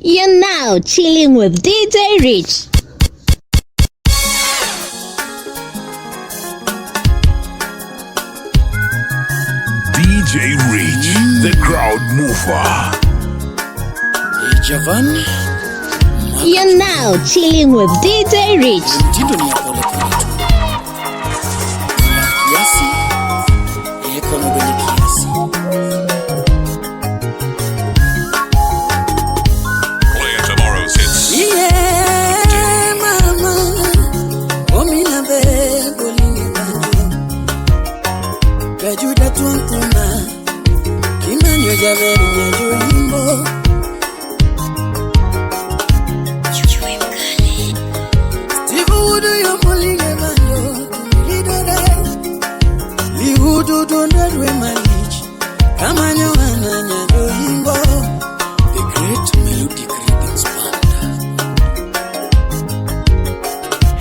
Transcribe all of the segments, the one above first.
You're now chilling with DJ Rich. DJ Rich, the crowd mover. Javan, You're now chilling with DJ Rich. Mtindo ni ya pole pole tu. Ya kiasi, ekono kwenye kiasi. Play tomorrow's hits. Yeah, mama, omina be bolinge banjo. Gajuda tuantuma, kimanyo jaber nyajo imbo. Steve Wudu yo molinge banjo, tumilidore. Lihudu dondorwe malich, kamanyo ana nyajo imbo. The Great Melodic Rhythms Band.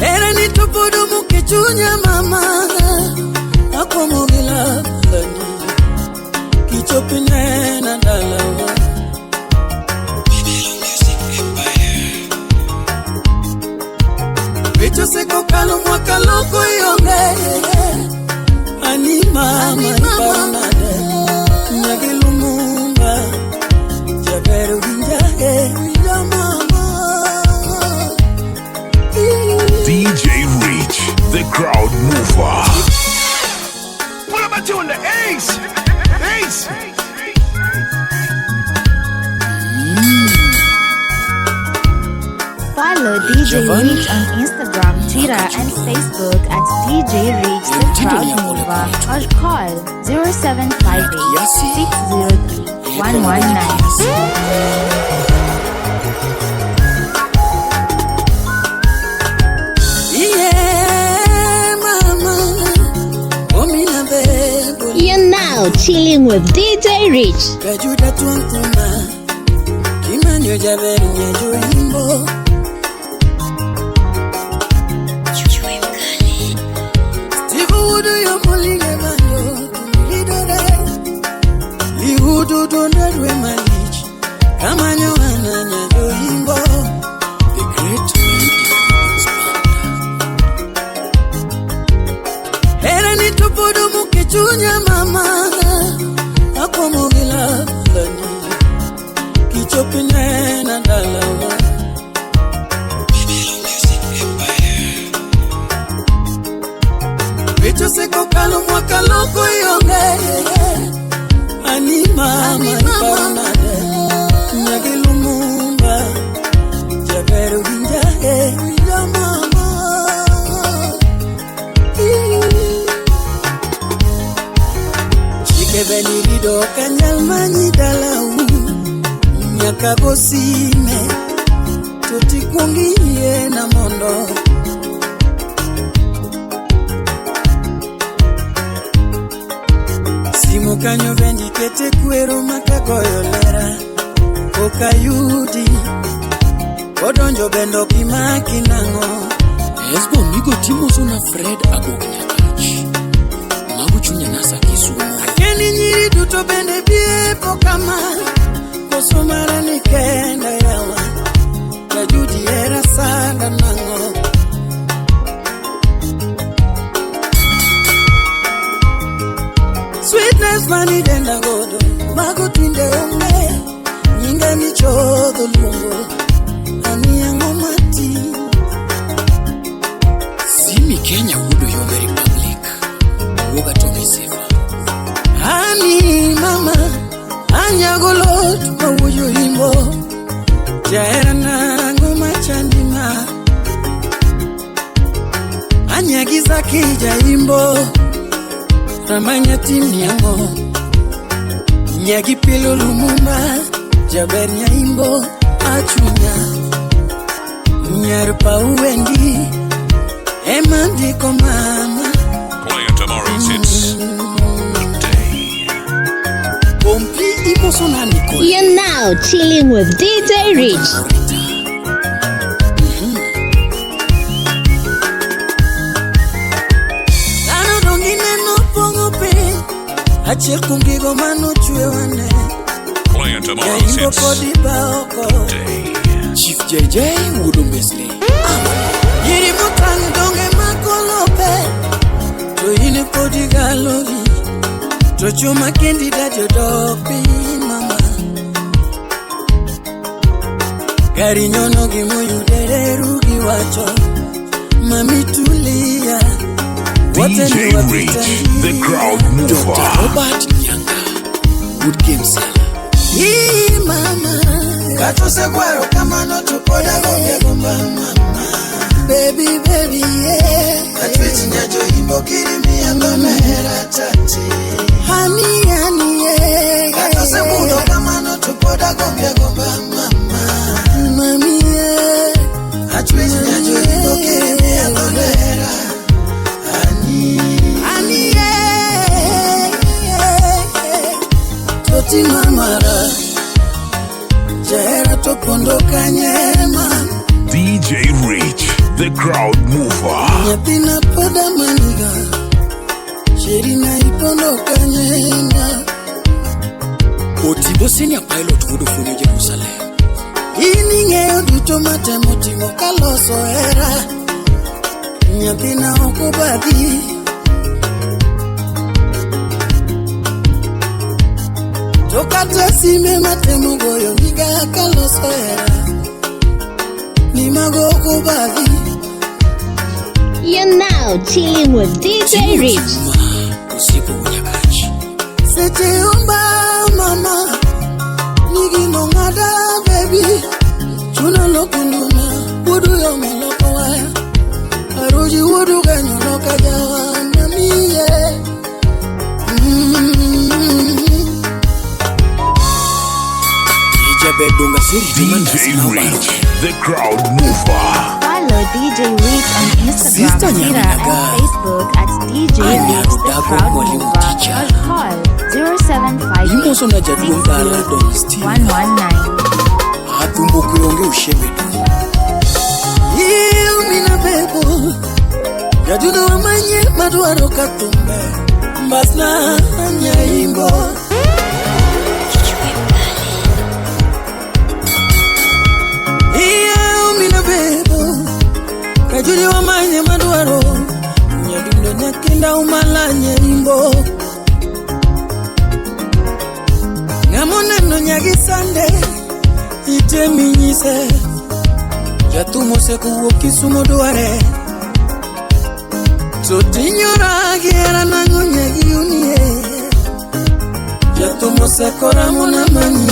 Hera ni tupudu mukichunya mama akomogila lani kichopine na dalawa. Vicho seko kalo mwaka loko yonge ani mama iparonade nyagilumumba jaberu winja winja mama. DJ Rich, the crowd mover. What about doing the Ace? Ace! Follow DJ Javan. Rich on Instagram, Twitter, and Facebook at DJ Rich the Mtindo Crowd ni ya pole Mover pole tu. or call 0758 Kiasi. 603 119. Yeah, mama, omina be You're now chilling with DJ Rich. Gajuda tuantuma, kimanyo jaber nyajo imbo. Steve Wudu yo molinge banjo, tumilidore. Lihudu dondorwe malich, kamanyo ana nyajo imbo. The Great Melodic Rhythms Band. Hera ni tupudu mukichunya mama akomogila lani kichopine na dalawa. Vicho seko kalo mwaka loko yonge ani mama iparonade nyagilumumba jaberu winja winja mama. Chike benirido kanyal manyi dalau nyaka go sime to tikuongi yiena mondo simu kanyo bendi kete kwero makagoyo lera okayudi odonjo bendo kimaki nang'o. Hesbon nigo timoso na Fred Agok Nyakach. Mago chunya nasa Kisumo. Akeni nyiri duto bende biepo kama koso mara ni kenda yawa Kajudi era sanda nang'o. Sweetness mani denda godo mago twinde onge nyinga michodho luongo ani ang'o mati. Simi Kenya wuodo Yombe Republic. Wuoga Tommy Sifa. Ani mama anyagolot mawuoyo imbo jaherana ang'o machandi ma anyagiza kija imbo ramanya timni ang'o nyagi pilo lumumba jaber nyaimbo achunya nyar pauwendi ema ndiko mama. Play tomorrow's hits. The day. Pompi imoso na Nicole. You're now chilling with DJ Rich. Rita. Dhano dongi neno pong'o piny achiel kuom gigo manochwewane Play tomorrow's Jaimbo hits. kod iba oko Day. JJ wuod Ombesre. Nyiri motang' donge makolope to in pod igalori to chuma kendi dadi odok piny mama. Gari nyono gimoyudere giwacho mami tulia. DJ Rich, the crowd Dr. mover. Robert Nyanga wuod Kemsala. Ii mama Kata osekwero kamano to pod agombi agomba mama. Baby baby yeah. Achwech nyajoimbo kirimiya dhona hera tati. Honey honey yeah. Kata osebudho kamano to pod agombi agomba mama. Mami yeah. Achwech nyajoimbo kirimiya dhona hera ani. Honey yeah. Toti mamara Jahera to pondo kanyema DJ Rich, the crowd mover. Nyathina pod amaniga Sherina ipondo kanyema Otibo senior pilot wuod Ofuonyo Jerusalem. In ing'eyo duto matemo timo kaloso hera Nyathina ok obadhi To kata sime matemo goyo niga kaloso hera Ni mago ok obadhi You're now chilling with DJ Rich. Ma osiepo Nyakach. Seche omba mama Nigino ng'ada baby Chuna lokunduna Wudu yome loko waya Aruji wudu ganyo loka jawa Mamiye Ijaber donga siri DJ Rich, the crowd mover. Follow DJ Rich on Instagram, Sister Twitter, Nyamiaga. and Facebook at DJ Anyaro Rich the dago Crowd mwalimu Mover teacher. or call 0758 Imoso na jaduong' dala Don Steve. 119. Athumbo kwe onge usheme du. Mina bebo Jaduno wamanye madwaro kathumbe Mbasna nyaimbo Iyo mina bebo Kajuri wamanye madwaro Nyadundo nyakinda umala nyaimbo Ng'amoneno nyagisande Ite minyise Jathum osekowuok Kisumo dware To tinyora gi hera nang'o nyagi unie Jathum osekoramo namanyi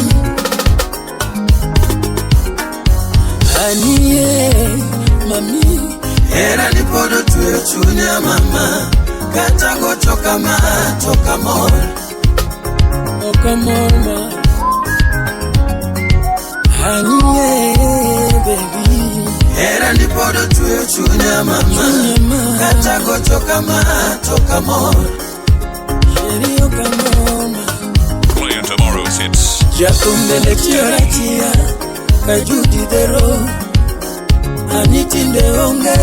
Anie mami Hera ni pod otweyo chunya mama. Kata gocho kama to kamor. Ok amor ma Anie baby Hera ni pod otweyo chunya mama. Chunya ma Kata gocho kama to kamor. Sheri ok amor ma Playing tomorrow's hits. Jathum bende chiora chia ka Judy dhero ani tinde onge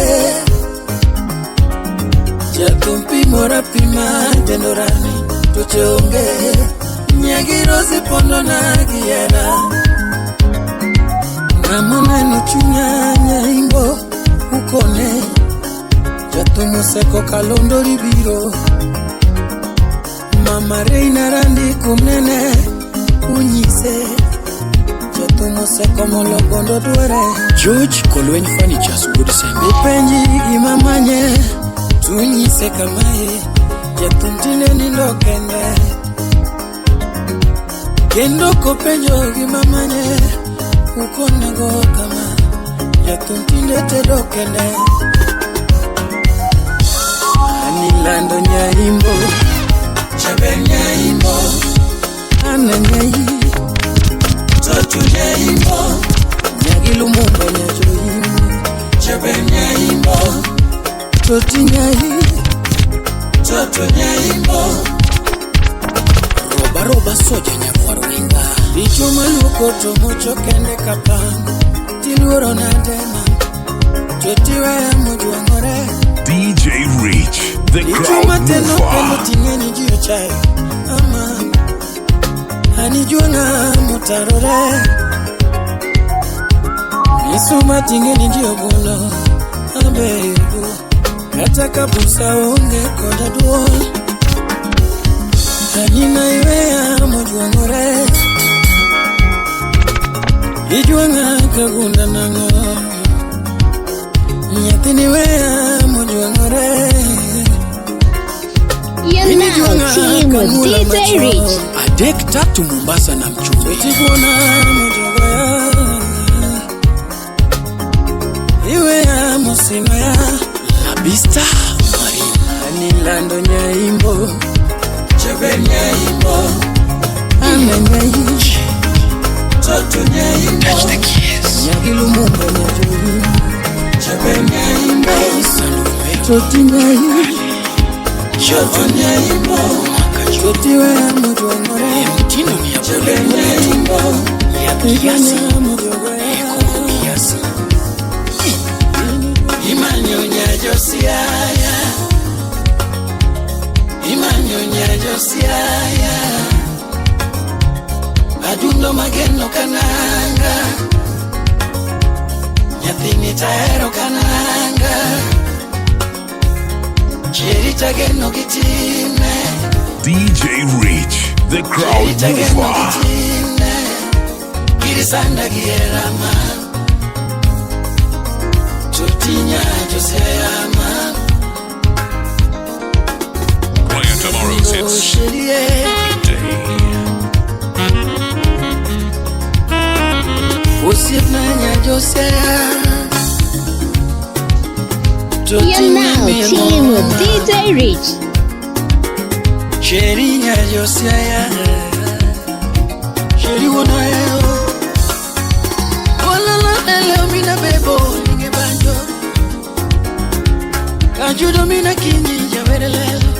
Jathum pimora pima tendorani tuche onge Nyagi Rosi pondo na gi hera Ng'ama neno chunya nyaimbo ukone Jathum oseko kalondori biro Mama Reina Randi kumnene unyise Jathum oseko mologondo dware George Kolweny Furnitures wuod Sembe. Upenji gima manye tunyise kamae Jathum tinde nindo kende Kendo kopenjo gima manye ukonego kama Jathum tinde tedo kende Anilando nyaimbo Jaber nyaimbo. Ana nyai Totu nyaimbo. Nyagi Lumumba nyajoimbo Jaber nyaimbo. Toti nyai Toto nyaimbo. Roba roba soja nyakwar Winga. Dichuo maluoko to mocho kende kapango Tiluoro nade ma Totiweya mojwang'ore DJ Rich, the Dichuo crowd mateno kendo mover. ting'e ni ji ochayo Ama Anijwang'a motarore Misuma tingeni ndio gulo Abebu Kata kabusa onge koda duol Anyina iweya mojuang'ore Ijuang'a kagunda nang'o Nyathini weya mojuang'ore You're now chilling with DJ Rich. Adek tatu Mombasa na Mchumbe. Tikuona mojogoya Iweya mosinoya Labista Marina. Anilando nyaimbo Chebe nyaimbo Ane nyaimbo Toto nyaimbo Touch the keys. Nyagilumumba nyajoyi Chebe nyaimbo Salome. Toti nyaimbo Toto nyaimbo Toti weya mojuang'ore Mtindo ni ya Chebe pole pole tu. nyaimbo Ya kiasi. Ijwang'a mojogoya Kongo kiasi. Imanyonya Josiaya Imanyonya Josiaya Adundo mageno kananga Nyathini tahero kananga Cheri tageno gitime DJ Rich, the crowd Cheri tageno mover. gitime Kirisanda gierama Tutinya Josiaya ma Playing tomorrow's hits Sherie today. Osiepna Josiaya You're now chilling with DJ Rich. Sheri nya Josiaya Sheri wonayo Olala ele mina bebo ninge banjo Kajudo mina kinyi jawerelelo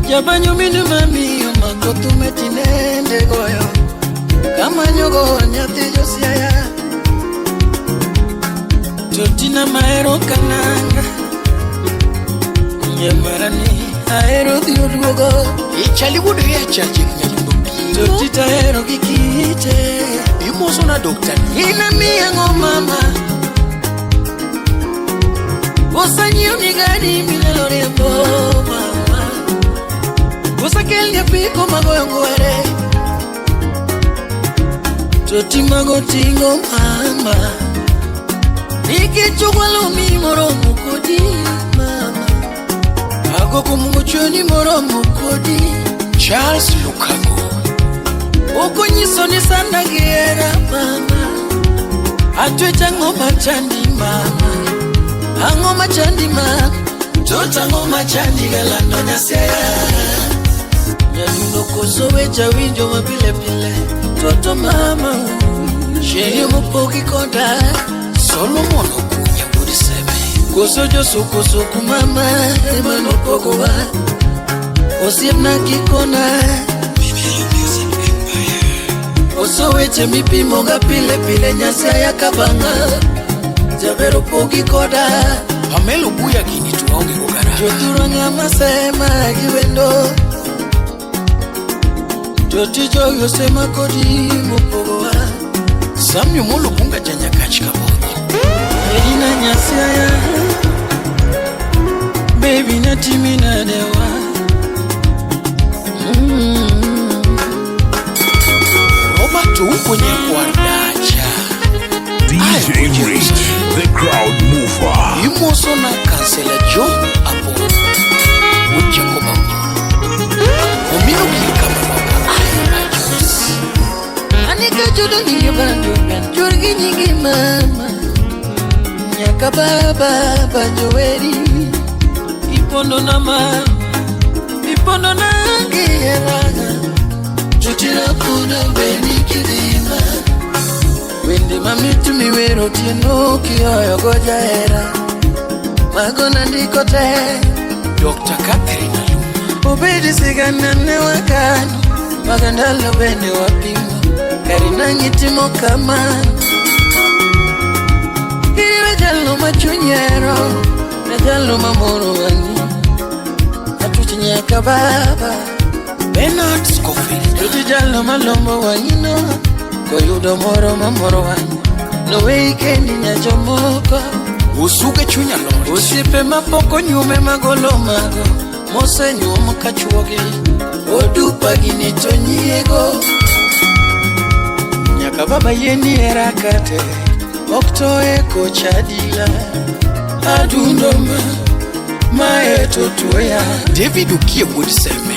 Jabanyo minu mami omako tumetinende goyo Kamanyogo nyathi Josiaya Totina mahero kananga Nyamarani ahero dhi oduogo Ichali wuod ya chache nyalundo pimo. Toti tahero gi kite Imoso na Dr. Ina miya ng'o mama Osanyiew ni gari minyalo riembo mama Osakelni apiko magoyo ngwere Toti mago ting'o mama Nikech ogwalo mi moromo kodi mama Agoko mugochoni moromo kodi Charles Lukago. Okonyiso ni sana gihera mama Atwech ang'o machandi mama Ang'o machandi mama Tot ang'o machandi galando nyasiaya Nyadundo koso wecha winjo mapile pile Toto mama Sherie mopogi koda Solomon Okunya wuod Seme. Koso josukosuku mama ema nopogowa Osiepna kikona Koso weche mipimoga pile pile Nyasaye kabanga Jaber opogi koda Pamela Obuya gini to waonge go garama. Jothuro ng'ama sema gi wendo Jotij jogi osema kodi mopogowa Samuel Molo Bunga ja Nyakach Kabodho. Edina Nyasaye Baby natimi nadewa Robert Ouko nyakwar dacha. DJ Rich, the crowd mover. Imoso na Kansela John Apollo. Wuod Jacob Amnyoro. Omino gir Kamaloka. Aye Rajos. Anika chudo nyingi banjo Churgi nyingi mama Nyaka baba banjo weri Ipondo na mama Ipondo na ngera Tutira kuno beni kidima Wende mamitu miwero otieno kioyo go jahera Mago nandiko te Dr. Catherine Aluma. Obedi sigana ne wakano Magandalo bende wapimo Karina ngitimo kama Iwe jalo machunyero Na jalo mamoro wani Atuchi nyaka baba Bernard Scofield. Tuti jalo malombo wanyino Koyudo moro mamoro wani Noweyi kendi nya jomoko. Usuge chuny alot. Osiepe mapok onyuome magolo mago mosenyuom kachuogi odupa gini to nyiego nyaka baba yieni hera kate ok to e kocha dila adundo ma mae to tuoya. David Okie wuod Seme.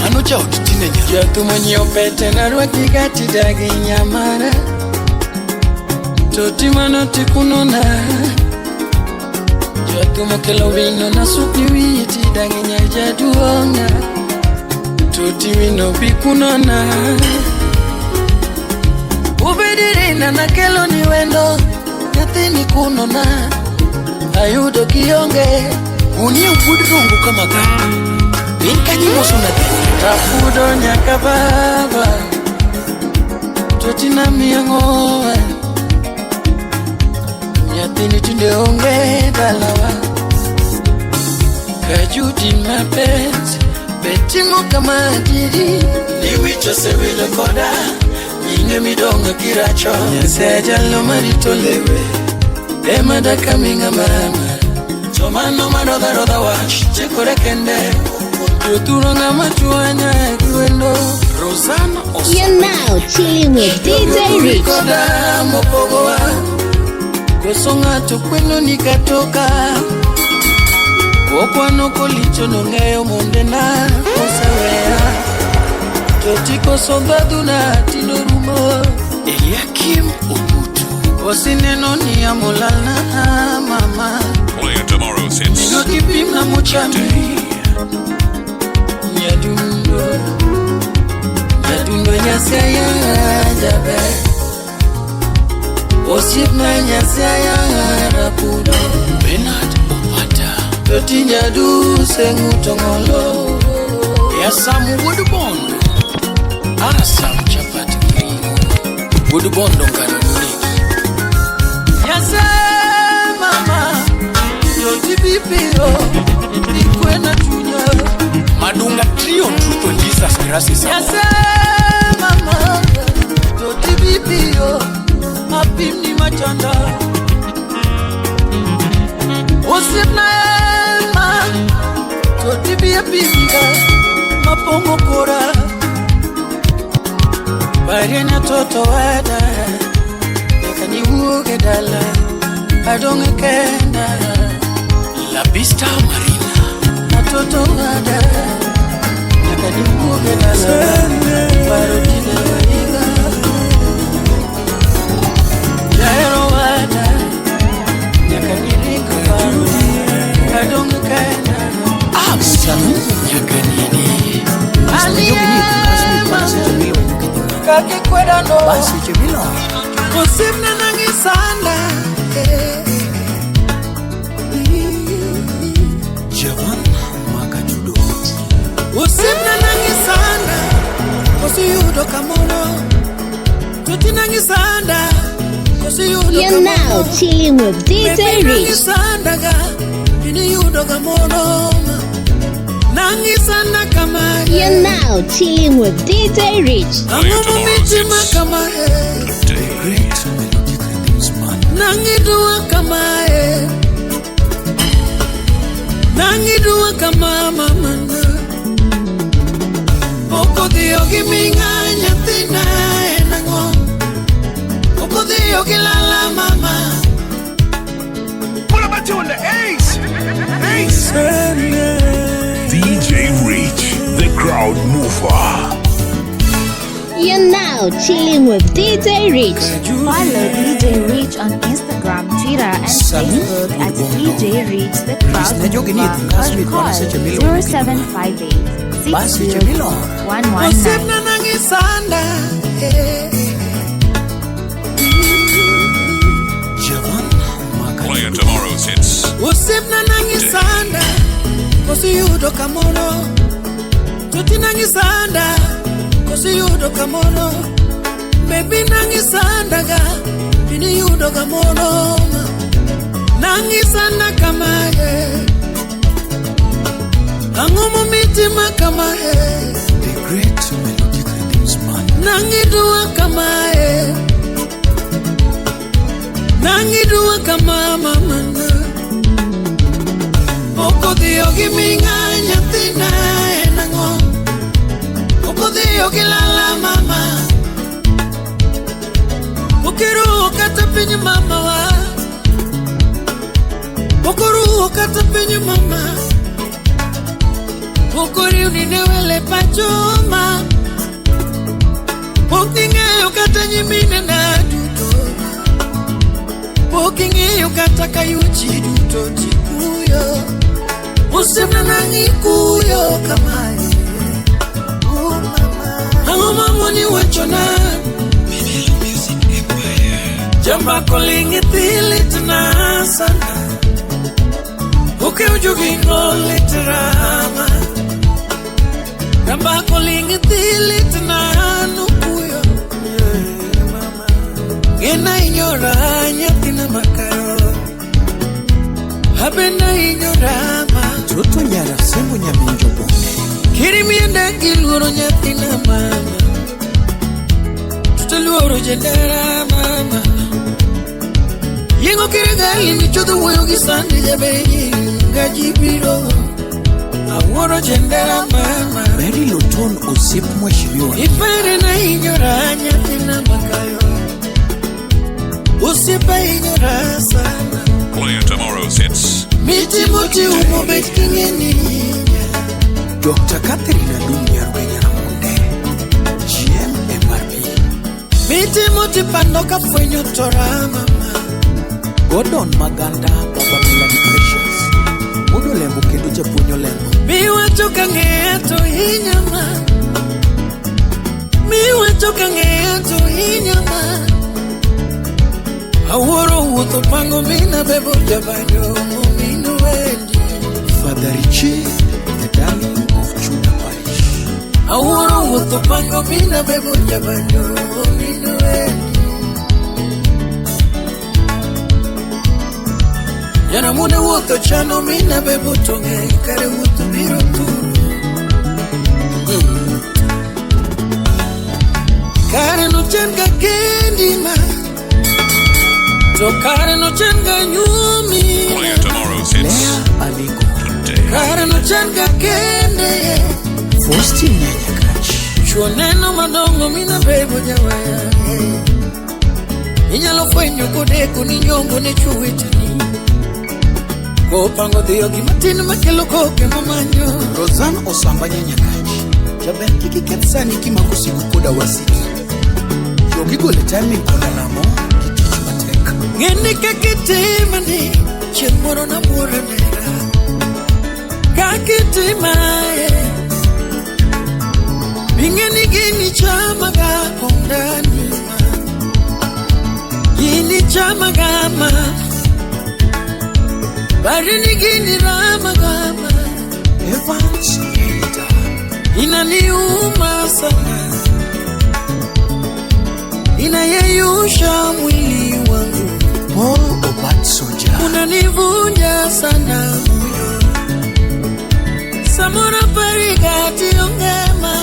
Mano jaod Tina Nyaro. Jathum onyiewo pete narwaki gati dagi nyamara to timano tikunona jathum okelo wino nasupni wiyi tidagi nya jaduong'a to tiwino bikunona ubedirina nakelo ni wendo nyathini kunona ayudo kionge. Unie wuod Rongo kamaga. Piny kanyo imoso nade? Rafudo nyaka baba totina miang'owa nyathini tinde onge dalawa kajudi mapenzi betimo kama didi ni wich osewilo koda nyinge midong'o kiracho Nyasaye jalo marito lewe ema dakaming'a mama to mano marodha rodha wach chikore kende jothuro ng'ama chwanya gi wendo. Rosanna You're now chilling with DJ Rich. Koda mopogowa koso ng'ato kweno ni katoka okwano kolicho nong'eyo mondena oseweya to tikoso ndhadhuna tinorumo. Eliakim Obutu. Osineno ni amolalna mama. Playing tomorrow's hits. Nokipimna mochami nyadundo nyadundo Nyasaye jaber osiepna Nyasaye rapudo. Bernard Opata. To tinyaduse ng'uto ng'olo. Yasamu wuod Bondo. Asam chapat gi ring'o. Wuod Bondo ngano nonegi. Nyasaye mama yotibipiro ikwena chunya. Madunga Trio Truth on Jesus Christ is Nyasaye mama totibipiro apimni machanda osiepna ema totibi apimga mapong'o kora pariena toto wada nyaka niwuog e dala adong' e kenda. La Vista Marina. Atoto wada nyaka niwuog e dala paro tinde waiga jahero wada nyaka niring paro adong' e kenda. Absalom Nyakanini. Kakikwedano osiepna nangisanda. Javan Makajudo. Osiepna nangisanda kosiyudo kamoro totinangisanda kosiyudo You're now chilling with DJ Rich. Nangisandaga iniyudo kamoro nangisanda kama. You're now chilling with DJ Rich. Ang'o momitima kamae? Great Melodic Rhythms Man. Nangidua kamae nangidua kama mamana pok odhiyo gi ming'a nyathina en ang'o pok odhiyo gi lala mama. Pull up a tune, the Ace! Ace! DJ Rich, the crowd mover. You're now chilling with DJ Rich. Follow DJ Rich on Instagram, Twitter, and Sami Facebook at Urbongo. DJ Rich the Crowd Lisna jogi ni Mover thum or call seche miluongo gi 0758 Bas seche milor. 119. Osiepna nangisanda Javan Playing Makajudo. tomorrow's hits. Osiepna nangisanda kosiyudo kamoro totinangisanda kosiyudo kamoro bebi nangisandaga iniyudo kamoro nangisanda kamae ang'o momitima kamae. The Great Melodic Rhythms Man. Nangidua kamae. kama mamana. Pok odhiyo gi ming'a nyathina en ang'o? Pok odhiyo gi lala mama. Pok iruwo kata piny mamawa. Pok oruwo kata piny mama. Pok oriwni ne wele pacho ma. Pok ing'eyo kata nyiminena duto. Pok ing'eyo kata kayuchi duto tikuyo. Osiepna nang'i kuyo kamae. Oh mama. Ang'o mamoni wachona? Jambako ling' idhi litna sana. Okew jogingo lit rama. Jambako ling' idhi litna nukuyo. Ng'ena inyora nyathina makayo. Abenda inyora ma. Toto nyara sembo nyaminjo bonde. Kiri mienda gi luoro nyathina mama. Tuto luoro jendera mama. Yiengo kire gali michodho wuoyo gi sandi jabeyi gaji biro. Awuoro jendera mama. Mary Loton osiep mheshimiwa. Ipere na inyora nyathina makayo. Osiepa inyora sana. Play tomorrow's hits. Miti moti umo bet king'eni hinya. Dr. Catherine Adum Nyaruge Nyaramonde. GM MRB. Miti moti pando ka fwenyo tora mama. Gordon Maganda Baba Melanie Precious. Wuod Olembo kendo japuonj Olembo. Miwacho ka ng'eya to hinya ma. Miwacho ka ng'eya to hinya ma. Awuoro wuotho pango mina bebo jabanyo minu wendi. Father Richie, the darling of Chuda Parish. Awuoro wuotho pango mina bebo jabanyo minu wendi. Janamune wuotho chano mina bebo tong'e kare wuotho biro turu. Kare nochan ga kendi ma. To kare nochan ga nyumi. Play tomorrow's hits. Lea Alingo. Today. Kare nochan ga kende. Faustin Nyanyakach. Chuo neno madongo mina bebo jawaya. Inyalo fwenyo kodeko ni nyongo ne chuwetni. Kopango dhiyo gi matin makelo koke mamanyo. Rosan Osamba Nyanyakach. Jaber kik iketh sani kimako simu koda wasiki. Jogi gole timing koda lamo gi tich matek. Ng'eni kakitimani chieng' moro nabuora nera. Kakitimae Ing'eni gini chamaga kondani ma. Gini chamaga ma. Barini gini ramaga ma. Evans Elita. Inaniuma sana. Inayeyusha mwili wangu. Paul Obat Soja. Unanivunja sana moyo. Samora pariga tiongema.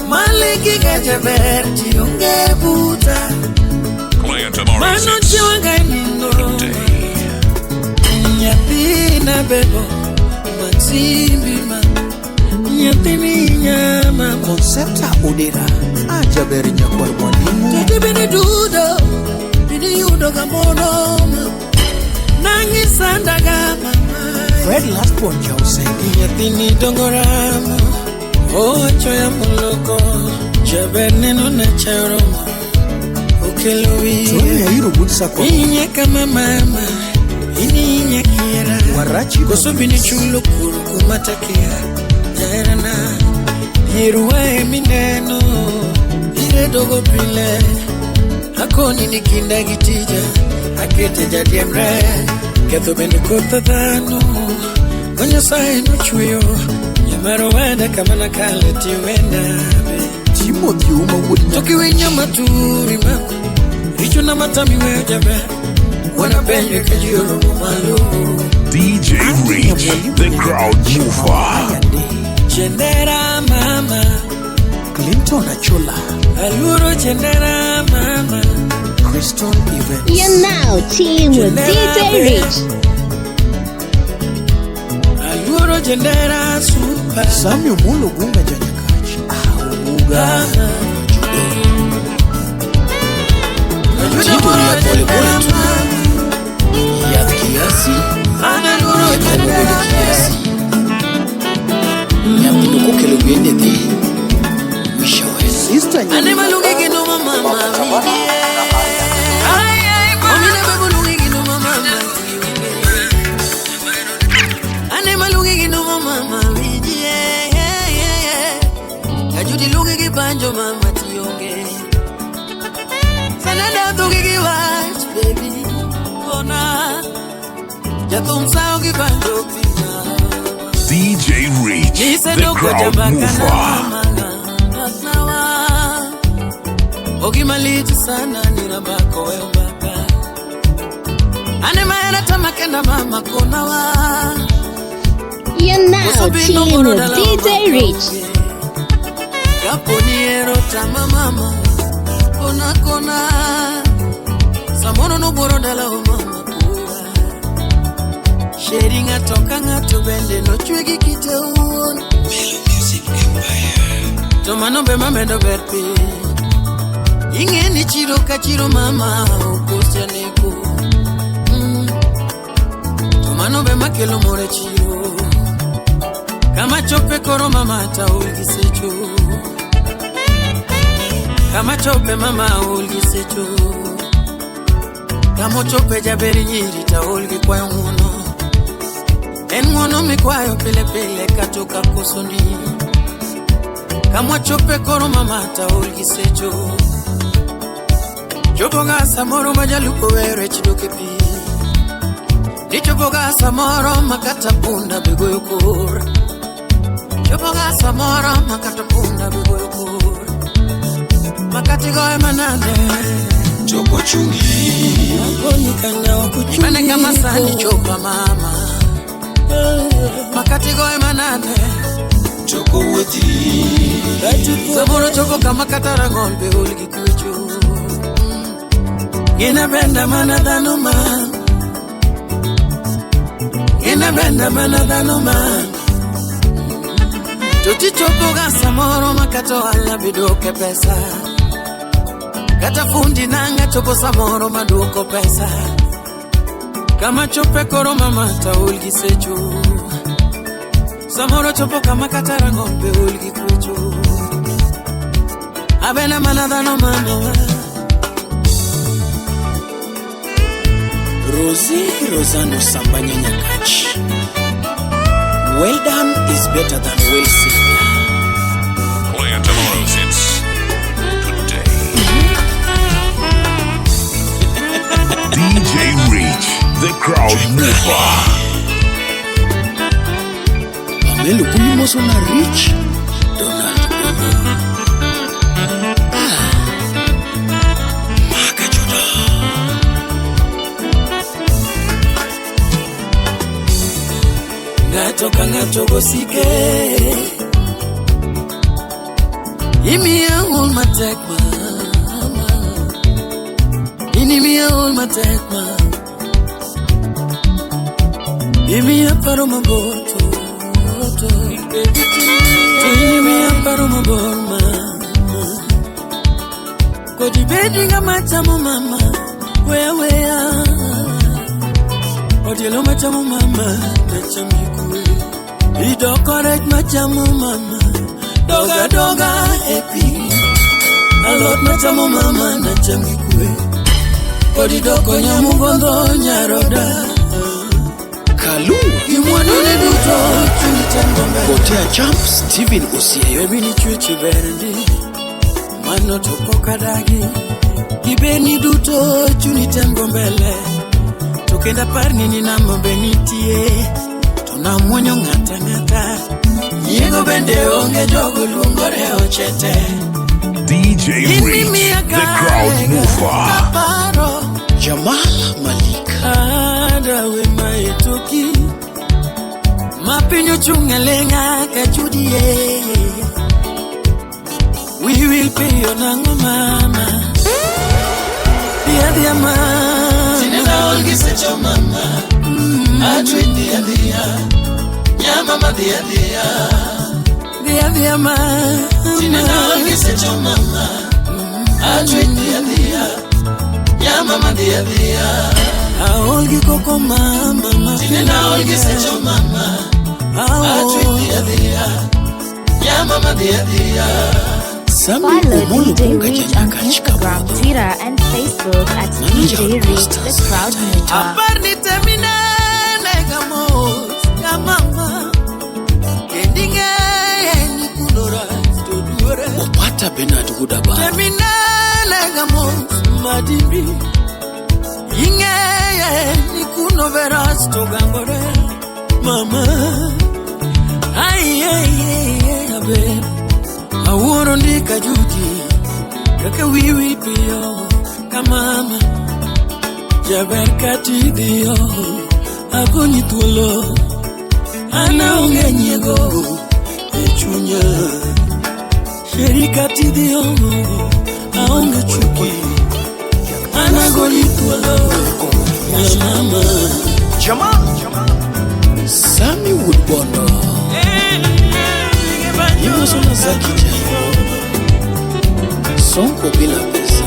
Maliki gajaber tionge buta. Play tomorrow's Mano hits. chiwanga nindo. Today. Nyathina bebo matsimbi ma. Nyathi minyama. Concepta Odera. Ajaber nyakwar mwalimu. Tete bende dudo bini yudo ga mono ma. Nangi sandaga mama. Fred Lastborn Jausenge. Nyathini dongo ramo. Owacho ya moloko. Jaber neno na chayo romo. Okelo Tony wiye. Airo Wuod Sakwa. Inya kama mama. Ininya kiera. Warachi Koso bini chulo kuro kumatakia. Jaherana. Yeruwae mineno. Iredogo pile. Akoni ni kinda gi tija. Akete jadiemre. Ketho bende kotha dhano. Ma Nyasaye nochweyo. Nyamaro wenda kama nakale tiwenda be. Timothy Ouma Wuod To kiwinjo maturi mama. Richo na matami weyo jaber. Wanapenjo ka ji oromo malo. DJ Rich, the crowd mover. Ayande. Chendera mama. Clinton Achola. Aluoro chendera mama. Christopher Clinton Events. You're now chilling with DJ Rich. Aluoro Jendera Super. Sami Omolo Gunga Janyakach. Ah, Omuga. Tito ni ya pole pole tu. Yath kiasi. Eka mogolo kiasi. Nyathino kokelo bende dhi. Wishawes. Sister Ane maluongi gi noma mama Omina be maluongi gi noma mama Ane maluongi gi noma mama wijie Ajudi luongi gi banjo mama tionge Sanada dhugi gi wach baby Kona Jathum sao gi banjo pina DJ Reach, the crowd mover. Ogimalit sana nirabako we mbaka Ane mahera tamakenda mama konawa You're now chilling with DJ Rich. Kaponi ero tama mama Kona kona Samoro noboro dala o mama kura Sheri ng'ato ka ng'ato bende nochwe gi kite owuon To mano be mamedo ber piny Ing'e ni chiro ka chiro mama okos janeko. To mano be makelo mor e chiro Kama chope koro mama taol gi secho Kama chope mama ol gi secho Kama ochope jaber nyiri taol gi kwayo ng'uono En ng'uono mikwayo pile pile katoka kosoni Kama wachope koro mama taol gi secho Chopoga samoro ma jalupo we rech dok e pi Nichopoga samoro ma kata punda be goyo kor Chopoga samoro ma kata punda be goyo kor Makati goye manade Choko chungi. Akoni kana okuchungi. Mane kama sani chopa mama Makati goye manade Choko wuothi. Samoro chopo kama kata rang'ol be ol gi kwecho Gina benda mana dhano ma Gina benda mana dhano ma To tichopoga samoro ma kata ohala be duoke pesa Kata fundi nanga chopo samoro ma duoko pesa Kama chope koro mama taol gi secho Samoro chopo kama kata rang'ol be ol gi kwecho Abena mana dhano mama Rosie Rosano Sambanya Nyakach. Well done is better than well said. Playing tomorrow's hits today. DJ Reach, the crowd mover. Pamelo Bulimoso na Rich Donald Ono. Ah. Maka Judo. Ng'ato ka ng'ato gosike Imiya ol matek mama Inimiya ol matek ma Imiya paro mabor to to To inimiya paro mabor mama Kodi bedi ng'ama chamo mama Weya weya Odielo machamo mama nacham gi kwe Idoko rech machamo mama Doga doga e pi Alot machamo mama nacham gi kwe Kodi doko nyamugondho nyaroda Kalu. Gi mwandu ne duto chunyi tembo mbele Gotea Champ Steven Osieyo. Baby ni chwechi ber ndi Mano to pok adagi Gibeni duto chunyi tembo mbele To kendo apar ni ni namba be nitie To namuonyo ng'ata ng'ata Nyiego bende onge jogo luongore ochete DJ Reach, the crowd mover. Kaparo Jamal Malik. Adawe maetoki Ma piny ochung' aleng'a ka chudie We will pay nang'o mama Dhi adhiya dhiya mama. Tinenda ol gi secho mama. Atwe dhiya dhiya. Nyamama dhiya dhiya. Dhiya dhiya mama. Tinenda ol gi secho mama. Atwe dhiya dhiya. Nyamama dhiya dhiya. Aol gi koko mama. Tinenda ol gi secho mama. Atwe dhiya dhiya. Nyamama dhiya dhiya. Sami Follow Omolo DJ Bunga Reach on Janyakach Instagram, Kabodho. Twitter, and Facebook at Manager DJ Reach The Constance Crowd Taita. Mover. Apar ni teminene gamos ka mama. Kending'eye ni kundora to duore. Opata Bernard Gudaba. Teminene gamos madimbi. Ing'eye ni kuno veras to gangore. Mama. Ai, ai, ai, ai, abe. Awuoro ndika juti kaka wiwi piyo ka mama. Jaber katidhiyo agonyi thuolo an aonge nyiego e chunya. Sheri katidhiyo aonge chuki an agonyi thuolo ya mama. Jamal. Sami Woodbondo. Imoso na Zaki Jairo. Sonko bila pesa.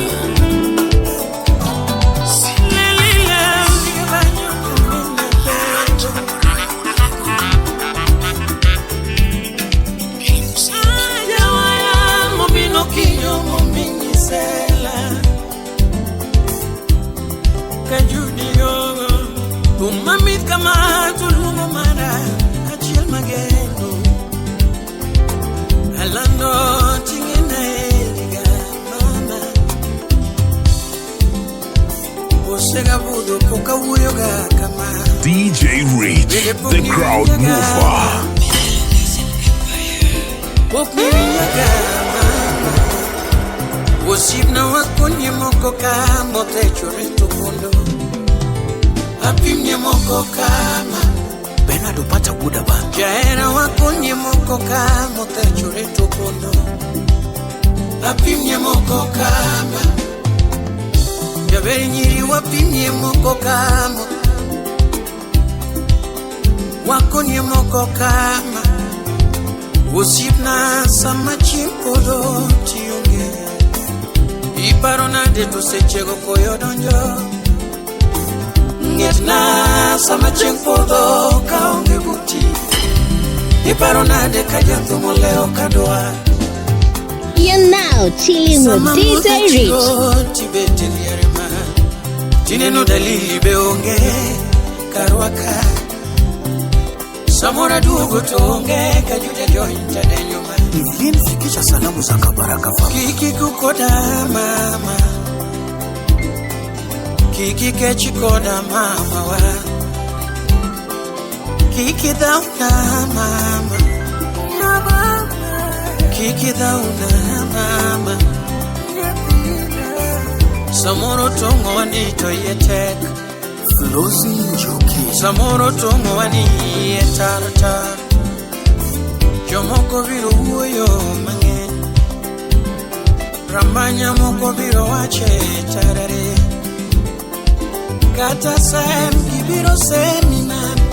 Alando tingena eliga mama. Osega budho poka wuoyoga kama. DJ Reach, the crowd mover. Pok niwinjaga mama. Osiepna wakonie moko ka mothechore to pondo. Apimnie moko kama. Bernard Opata Gudaba. Jahera wakonie moko ka mothechore to pondo. Apimnie moko kama. Jaber nyiri wapimie moko kama. Wakonie moko kama. Osiepna sama chieng' podho tionge. Iparo nade to sechego koyo donjo. Ng'etna sama chieng' podho kaonge buti. Iparo nade ka jathum olewo kadwa. You're now chilling with Sama DJ mudha Rich. chiro tibet e liare ma. Tineno dalili be onge karwa ka. Samoro aduogo to onge ka juja join tadenyo ma. Evelyn fikisha salamu za Kabaraka family. Kiki kukoda mama. Kiki kechi koda mama wa. Kiki dhauna mama. Kiki dhauna mama. Samoro tongo wani to iye tek. Flozi Njoki. Samoro tongo wani iye tar tar. Jomoko biro wuoyo mang'eny. Ramanya moko biro wache tarare. Kata sem gibiro semi mama.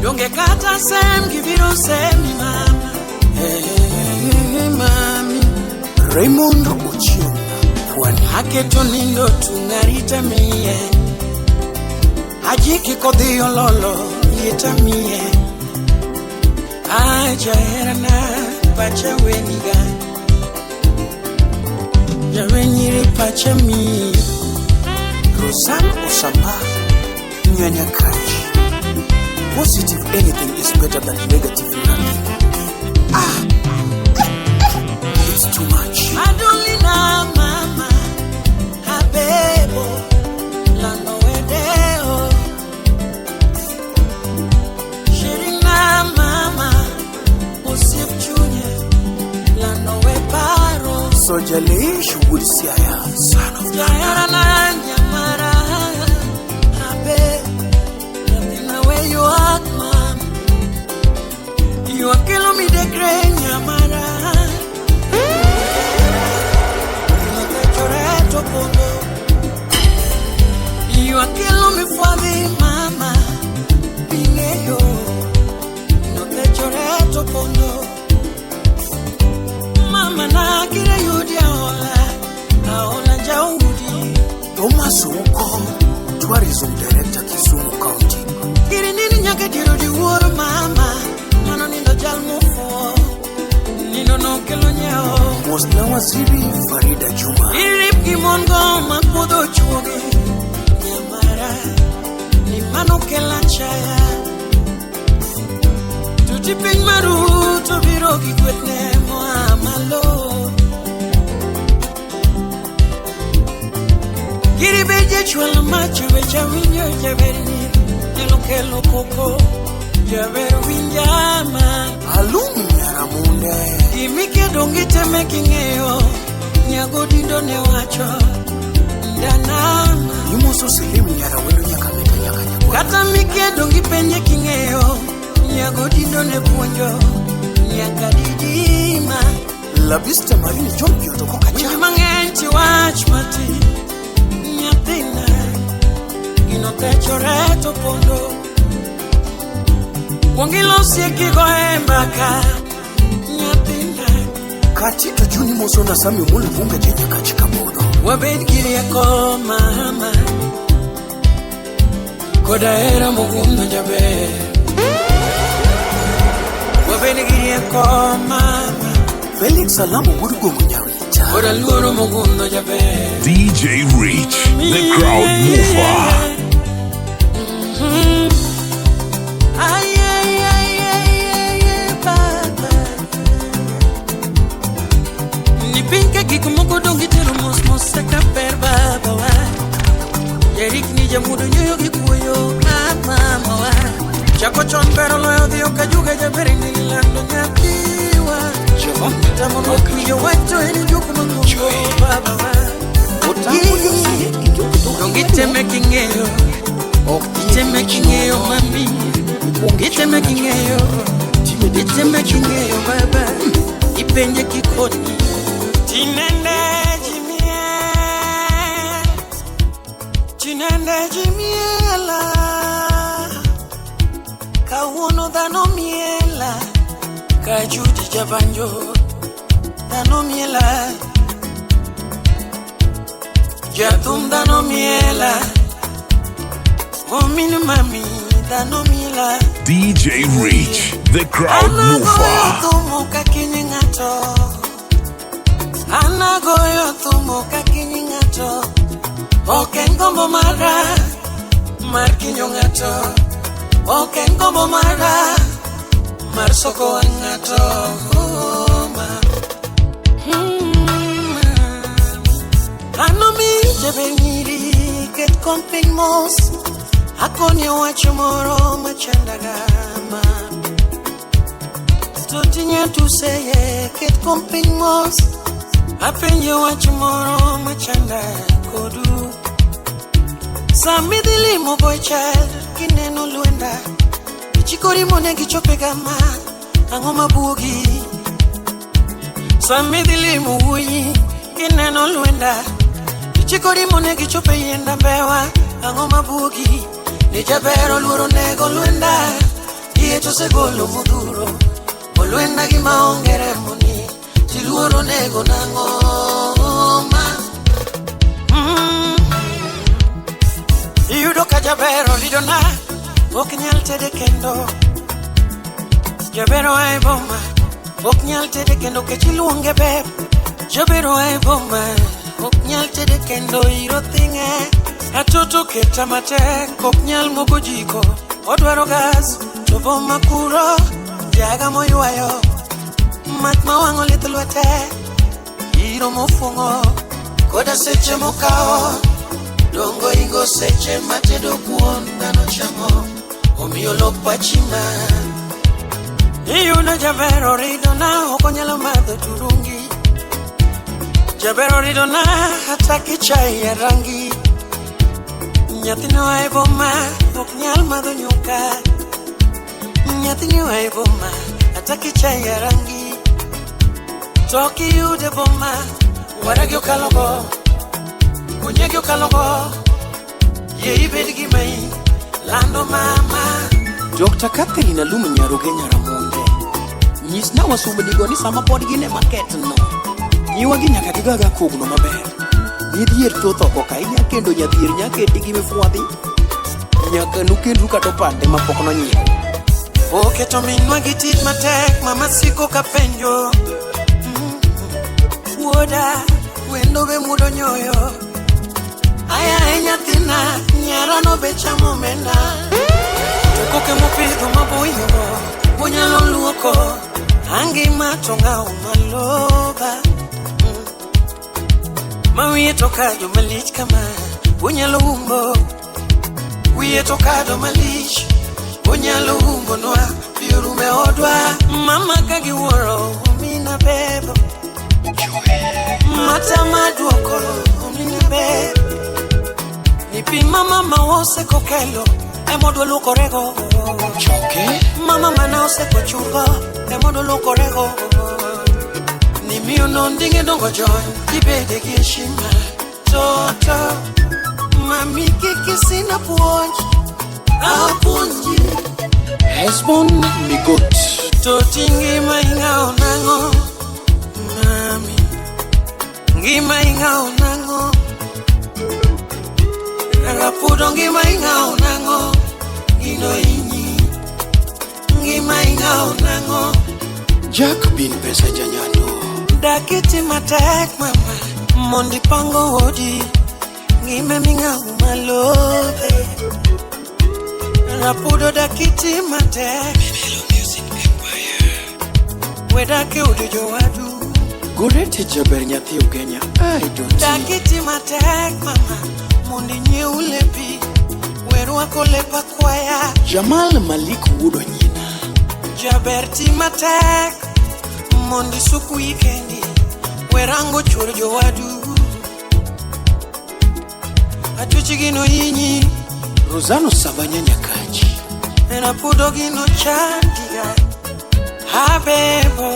Donge kata sem gibiro semi mama. Hey, mami. Raymond Ochieng. Pwani. Aketo nindo tungarita mie. Ajiki kodhi ololo lieta mie. Ajaherana pacha weniga. Jawenyiri pacha mi. Rosan Osama. Nyanya Kaji. Positive anything is better than negative nothing. Ah! It's too much. Adolina mama. Abebo. Lando wedeo. Shirina mama. Osip chunya. Lando weparo. Sojale Shughuli Siaya. Son of Jaherana nyamara. Abe. Nyathina where you are, mama. You are killing me the grey nyamara. Inothechore to pondo. Ywak kelo mifwadhi mama bing'eyo nothechore to pondo mama na kire yudi aola aola jaudi. Thomas Ouko, Tourism Director, Kisumu County. Kiri nini nyaka diero di wuoro mama mano nindo jal mofuo nindo nokelo nyawo. Mosna Waziri Farida Juma. Irip gi mon go makuodho chuogi nyamara ni mano kela chaya tuti piny maru to biro gi gwethne moa malo. Giri be jachwalo macho weche winjo jaberni nyalo kelo koko jaber winjama. Alum Nyaramunde. Gimikedo giteme king'eyo nyagodindo ne wacho ndanama. Imoso Selim Nyarawendo Nyakameta nyaka Nyakwa. Kata mikedo gi penje king'eyo nyagodindo ne puonjo nyaka didima. Labista Marini John Kioto Winj Kokacha. Mang'eny ti wach mati nyathina gino thechore to pondo kuong ilosie kigoe mbaka nyathina. Katito Juni moso na Sami Omolo Vunga Jenyakachi Kabodo. Wabed gi rieko mama koda hera mogundho jaber wabed gi rieko mama. Felix Alamo Wuod Gongo Nyawita. Koda luoro mogundho jaber. DJ Rich, the crowd mover. Ay, ay, ay, ay, ay, ay, baba. Ni piny ka gik moko dong itero mos mos eka ber babawa. Jarikni jamuodo nyoyo gi kuoyo ah mamawa. Chako chon ber oloyo dhiyo ka juga jaber ni lando nyathiwa. Tamruok winjo wach to en juok mang'ongo babawa. Dong iteme king'eyo. Iteme king'eyo mami. Iteme king'eyo. Iteme king'eyo baba. Ipenje kikoni. Tinende jimiel. Tinende jimiela. Kawuono dhano miela. Kajuji jabanjo. Dhano miela. Jathum dhano miela. Omin mami dhano miela. DJ Rich, the crowd Anagoyo mover. Thumo kakinyi ng'ato. Anagoyo thumo kakinyi ng'ato. Ok en gombo mara mar kinyo ng'ato. Ok en gombo mara mar soko wang' ng'ato. Oh, ma. Anomi jaber nyiri ket kom piny mos. Akoni wach moro machandaga ma. Totinya tuseye ket kom piny mos. Apenje wach moro machanda kodu. Sami dhi limo boy child kineno lwenda. Ichikori monegi chope gama ang'o mabuogi. Sami dhi limo wuoyi kineno lwenda. Ichikori monegi chope yienda mbewa ang'o mabuogi. Ni jaber oluoro nego lwenda. Liet osegolo modhuro. Olwenda gima onge remo ni. Tiluoro nego nang'o ma. Iyudo ka jaber oridona ok nyal tede kendo. Jaber oa e boma ok nyal tede kendo kech iluonge ber. Jaber oa e boma ok nyal tede kendo iro thing'e. Atoto keta matek ok nyal moko jiko odwaro gas to boma kuro jaga moywayo mach mawang'o lith lwete iro mofuong'o koda seche mokawo dongo ingo seche matedo kuon dhano chamo omiyo lok pachi ma iyudo jaber oridona ok onyalo madho turungi jaber oridona hataki chai ya rangi nyathino oa e boma ok nyal madho nyuka nyathini oa e boma hataki chai ya rangi to kiyude boma waragi okalogo onyegi okalogo. Yie ibed gima in lando mama. Dr. Catherine Alum Nyaruge Nyaramonde. Nyisna wasumbnigo ni sama pod gin e market no. Nyiwagi nyaka gigaga kogno maber. Midhier thoth oko ka inya kendo nyadhier nyaketi gi mifwadhi. Nyaka nukendru kata opande mapok nonyiew. Oketo minwa gi tich matek, mama siko ka penjo. Wuoda, wendo be mudo nyoyo. Aya e nyathina, nyarano be chamo omenda. To koke mopidho maboyogo, onyalo luoko. Angima to ng'awo maloba. Ma wiye to kado malich kama, onyalo umbo. Wiye to kado malich, onyalo umbonwa, pi orume odwa. Mama ka giwuoro, omina bebo. Mata maduoko, omina bebo. Ni pi mama ma osekokelo, emodwa luokorego. Choke. Mama mana osekochungo, emodwa luokorego. Ni miyo nonding'e dongo jony, gibede gi heshima. Toto, mami kiki sina puonj, apuonji. Hesbon Migot. Toti ngima ing'awo nang'o, mami. Ngima ing'awo nang'o. Rapudo ngima ing'awo nang'o, gino inyi. Ngima ing'awo nang'o. Jack bin pesa janyando. Dakiti matek mama, mondi pango odi. Ngime ming'awo malobe. Rapudo dakiti matek. Wedake udo jowadu. Gorete jaber nyathi Ugenya. Ai doti. Dakiti matek mama, mondi nyiew lepi. Werwako lep akwaya. Jamal Malik wuod Onyina. Jaber ti matek, mondi suku ikendi. Werango chuor jowadu. Atuchi gino inyi. Rosano Sabanya Nyakachi. Rapudo gino chandiga. Habebo.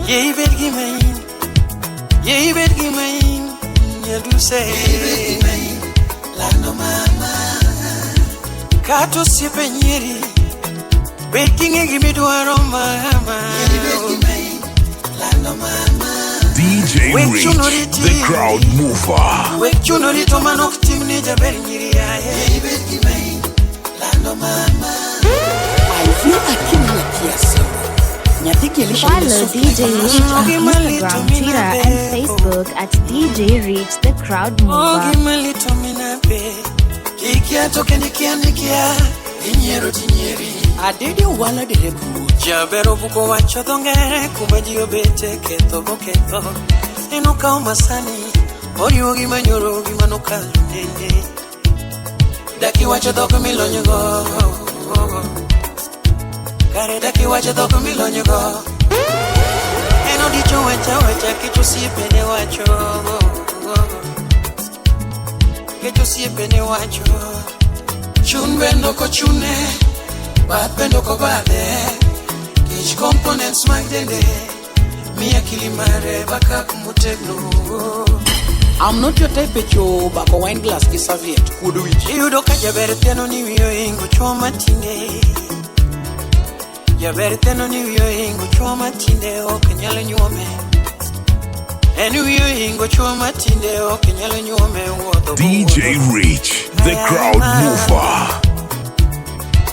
Ye ibed gima in. Ye ibed gima in. Nyaduse. Ye ibed gima in. Lando mama. Kata osiepe nyieri. Bed king'e gimidwaro mama. Ye ibed gima in. Lando mama. DJ Wek Rich, chuno riti. the crowd mover. Wek chuno rito manok timni jaber nyiri aye. Ye ibed gima in. Lando mama. Ivy Akinyi Kiasembo. Nyathi Kelisha Follow DJ Rich on Instagram, Twitter, and Facebook at DJ Rich the Crowd Mover. Gima lito minabe. Kikia to kendo ikia nikia. Inyiero tinyieri. Adede Owala Derebu. Jaber obuko wacho dho ngere kuma ji obete ketho boketho. En okawo masani oriwo gi manyoro gi manokalo nene. Dakiwacho dhok milonygo. Kare dakiwacho dhok milonygo. En odicho wacha wacha kech osiepene wacho. Kech osiepene wacho. Chun bende ok ochune, bath bende ok obadhe. Kech components mag dende, miya akili mare backup motegno. I'm not your type echo bako wine glass gi serviette kuodo wich. Iyudo ka jaber thiano ni wiye ohingo chuo matinde. Jaber thiano ni wiye ohingo chuo matinde ok nyal nyuome. En wiye ohingo chuo matinde ok nyal nyuome wuotho DJ Rich, the crowd mover.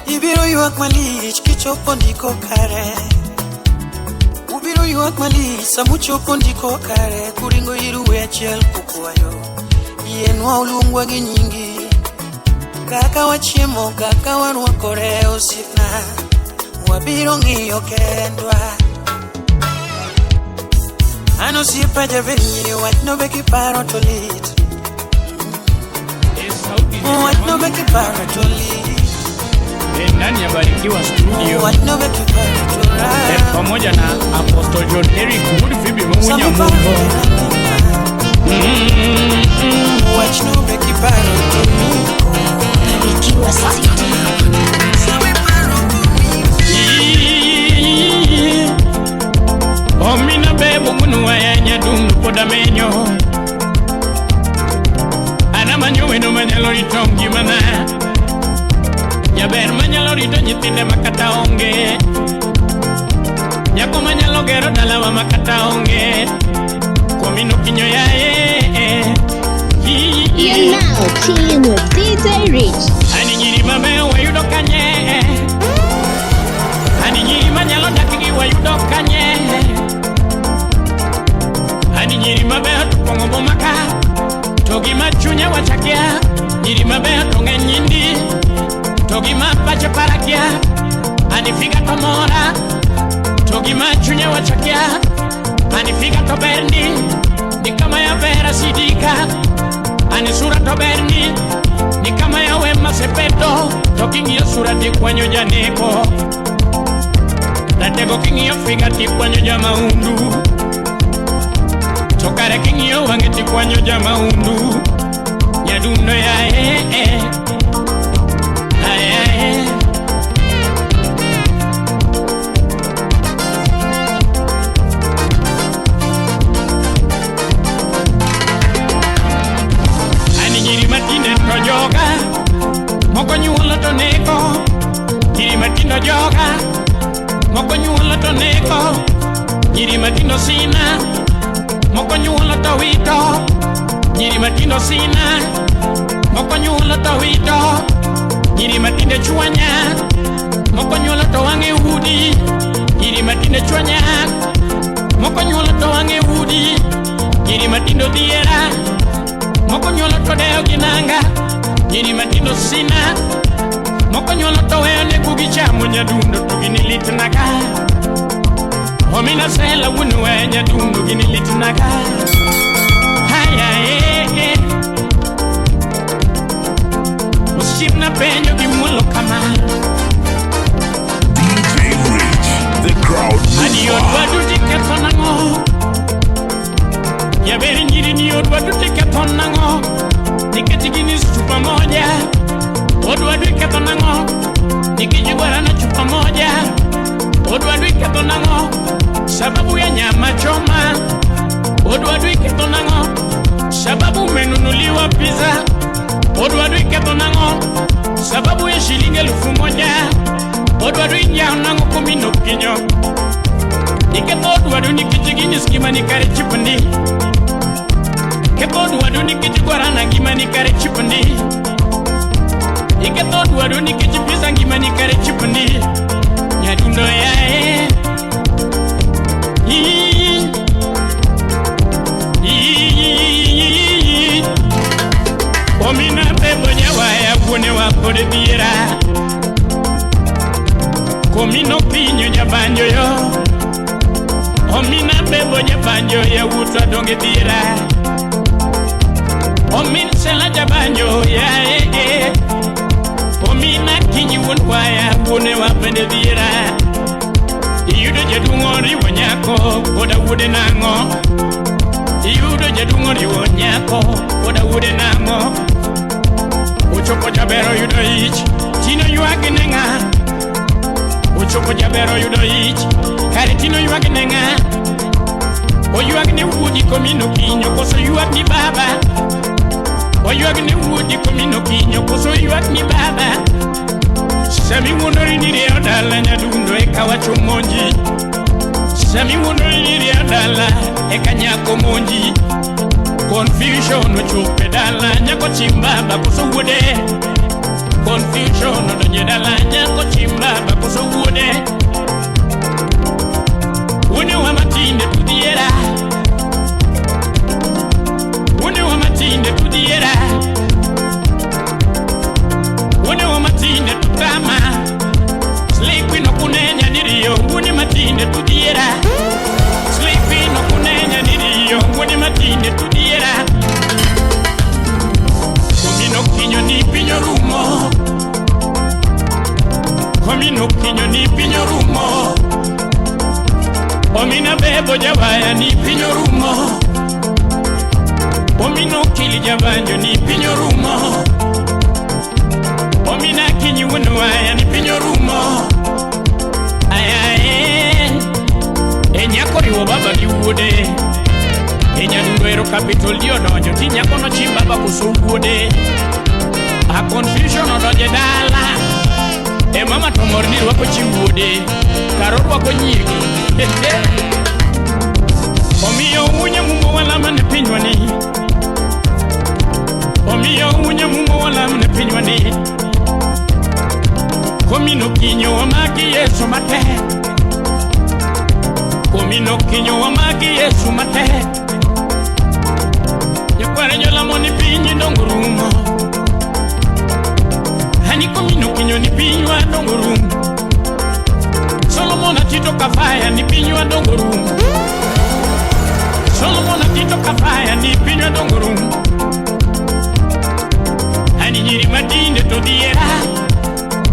Ibiro ywak malich kichopo ndiko kare. Ubiro ywak malich samuchopo ndiko kare. Kuringo ir we achiel kukwayo. Yienwa oluongwa gi nyingi. Kaka wachiemo, kaka warwakore osiepna. Wabiro ng'iyo kendwa. An osiepa jaber nyiri wachno be kiparo to lit. Wachno be kiparo to lit. Ndani ya Barikiwa Studio Wachno be kiparo to rach. pamoja na Apostle John Eric Wood Phoebe Mumunya Mungu. Wachno be kiparo to miko. Barikiwa City. Omina bebo munu waya nyadundu poda menyo. Anamanyo wendo manyalo rito ngimana. Jaber manyalo rito nyithinde makata onge. Nyako manyalo gero dalawa makata onge. Komino kinyo yae. You're now chilling with DJ Rich. Ani nyiri mabeyo wayudo kanye. Ani nyiri manyalo dak gi wayudo kanye. Ani nyiri mabeyo to pong'o boma ka. To gima chunya wachakia. Nyiri mabeyo to ng'eny nyindi. To gima pacha parakia. Ani figa to mora. To gima chunya wachakia. Ani figa to berni. Ni kama ya Vera Sidika. Ani sura to berni. Ni kama ya Wema Sepeto. To king'iyo sura tikwanyo janeko. Ratego king'iyo figa tikwanyo jamaundu. To kare king'iyo wang'e tikwanyo jamaundu. Nyadundo ya eh eh. Ay ay. Ani nyiri matinde to joga. Moko nyuolo to neko. Nyiri matindo joga. Moko nyuolo to neko. Nyiri matindo sina. Moko nyuolo to wito. Nyiri matindo sina. Moko nyuolo to wito. Nyiri matinde chwanya. Moko nyuolo to wang'e udi. Nyiri matinde chwanya. Moko nyuolo to wang'e udi. Nyiri matindo dhiera. Moko nyuolo to deyo gi nanga. Nyiri matindo sina. Moko nyuolo to weyo ne gugi chamo nyadundo to gini litna ka. Omina sela wuon we nyadundo gini litna ka. Haya eh eh. Osiepna penjo gi muolo kama. DJ Rich, the crowd Ani mover. odwa duti ketho nang'o? Jaber nyiri ni odwa duti ketho nang'o? Nikech gini chupa moja. Odwa dwi ketho nang'o? Nikech gwarana chupa moja. Odwa dwi ketho nang'o? Sababu ya nyama choma. Odwa dwi ketho nang'o? Sababu umenunuliwa pizza. Odwa dwi ketho nang'o? Sababu ya shilingi 1000. Odwa dwi nyao nang'o komino kinyo? Iketho odwadu nikech gini ngima ni kare chipndi. Ketho odwadu nikech gwarana ngima ni kare chipndi. Iketho odwadu nikech pizza ngima ni kare chipndi. Nyadundo yae. Ii. Ii. Omina bebo nyawaya wuone wa kod dhiera. Komino pinyo jabanjo yo. Omina bebo jabanjo yawuotwa donge dhiera. Omin sela jabanjo ya eh eh. Omina kinyi wuon kwaya wuone wa bende dhiera. Iyudo jaduong' oriwo nyako koda wuode nang'o. Iyudo jaduong' oriwo nyako koda wuode nang'o. Ochopo jaber oyudo ich, tino ywak ne ng'a? Ochopo jaber oyudo ich, kare tino ywak ne ng'a? Oywak ne wuodi komino kinyo koso ywak ni baba? Oywak ne wuodi komino kinyo koso ywak ni baba? Sami wuondori ni riyo dala nyadundo eka wacho monji. Sami wuondori ni riyo dala eka nyako monji. Confusion ochopo e dala nyako chim baba koso wuode. Confusion odonjo e dala nyako chim baba koso wuode. Wuone wa matinde tudhiera. Wuone wa matinde tudhiera. Wuone wa matinde tutama. Sleeping okunenya diriyo. Wuone matinde tudhiera. Sleeping okunenya diriyo. Wuone matinde tudhiera. Komino kinyo ni piny orumo. Komino kinyo ni piny orumo. Omina bebo jawaya ni piny orumo. Omino kili jabanjo ni piny orumo. Omina kinyi wuon waya ni piny orumo. Ayae. E nyako riwo baba gi wuode. E nyadundo ero Capitol di odonjo ti nyako no chi baba koso wuode. A confusion odonjo e dala. E mama to mor ni rwako chi wuode. Kar orwako nyirgi. Omiyo unye mumbo walama ne pinywa ni. Omiyo unye mumbo walama ne pinywa ni. Komino kinyo wamaki Yesu matek. Komino kinyo wamaki Yesu matek. Nyakware jolamo ni piny dongo rumo. Hani komino kinyo ni pinywa dongo rumo. Solomon Atito Kafaya ni pinywa dongo rumo. Solomon Atito Kafaya ni pinywa dongo rumo. Hani nyiri matinde to dhiera.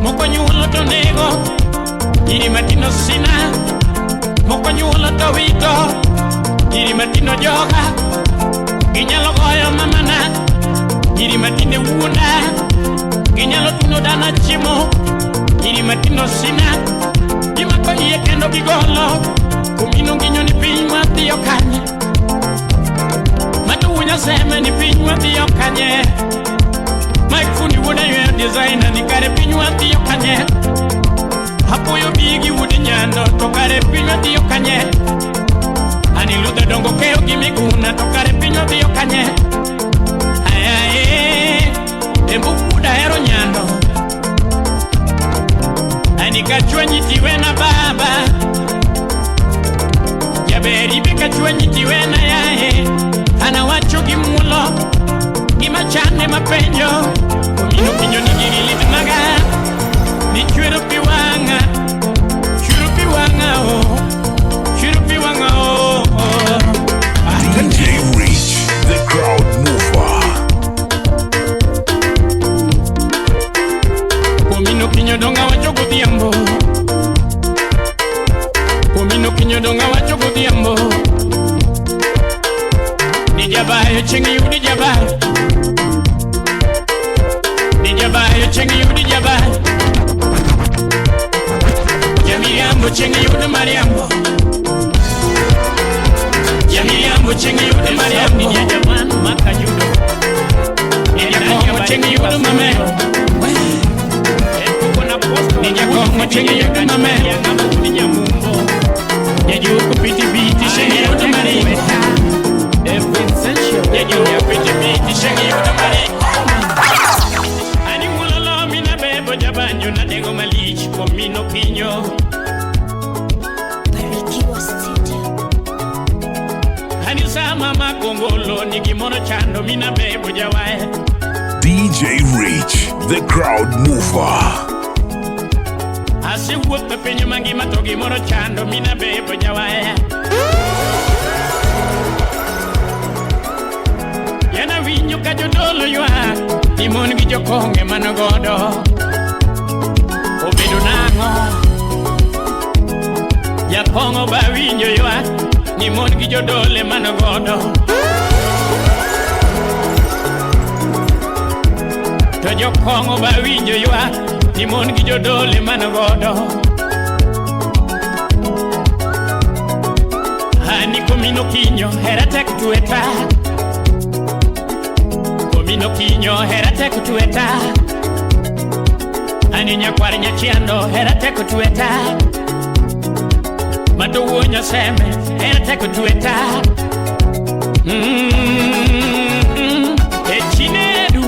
Moko nyuolo to nego. Nyiri matino sina. Moko nyuolo to wito. Nyiri matino joga. Ginyalo goyo mamana. Nyiri matinde wuonda. Ginyalo tuno dana chiemo. Nyiri matino sina. Gimako iye kendo gigolo. Kumino nginyo ni piny wadhiyo kanye. Mato wunya seme ni piny wadhiyo kanye. Mike Fundi wuoda yweyo designer ni kare piny wadhiyo kanye. Apoyo bigi wuod nyando to kare piny wadhiyo kanye. Ani ludha dongo keyo gi miguna to kare piny wadhiyo kanye. Ayaye, embu wuoda hero nyando. Ani kachwenyi tiwena baba. Jaber ibe kachwenyi tiwena yaye. Ana wacho gi mulo. Gima chande mapenjo. Komino kinyo ni giri litnaga. Ni chwero pi wang'a. Chwero pi wang'a o. Chwero pi wang'a o. DJ Rich, the crowd mover. Komino kinyo donga wacho godhiambo. Komino kinyo donga wacho godhiambo. Dijabayo chieng' yudi jabayo. Dijabayo chieng' yudi jabayo. Jamiriambo chieng' yudi mariambo. Jamiriambo chieng' yudi mariambo. Nijakongo chieng' yudi mamero. Nijakongo chieng' yudi mamero. Jajuok piti piti chieng' yudi maringo. Jajuok piti piti chieng' yudi maringo. Ani wuololo mina bebo jabanjo nadego malich komino kinyo. Barikiwa Studio. Ani sama makongolo ni gimoro chando mina bebo jawaya. DJ Rich, the crowd mover. Asewuotho piny mangima to gimoro chando mina bebo jawaya. Yana winjo ka jodolo ywak ni mon gi jokong'e manogodo. Obedo nang'o? Jakong'o ba winjo ywak ni mon gi jodole manogodo. To jokong'o ba winjo ywak ni mon gi jodole manogodo. Ani komino kinyo hera tek tueta. Komino kinyo hera tek tueta. Ani nyakwar nyachiando hera tek tueta. Mato wuo nyaseme hera tek tueta. E chinedu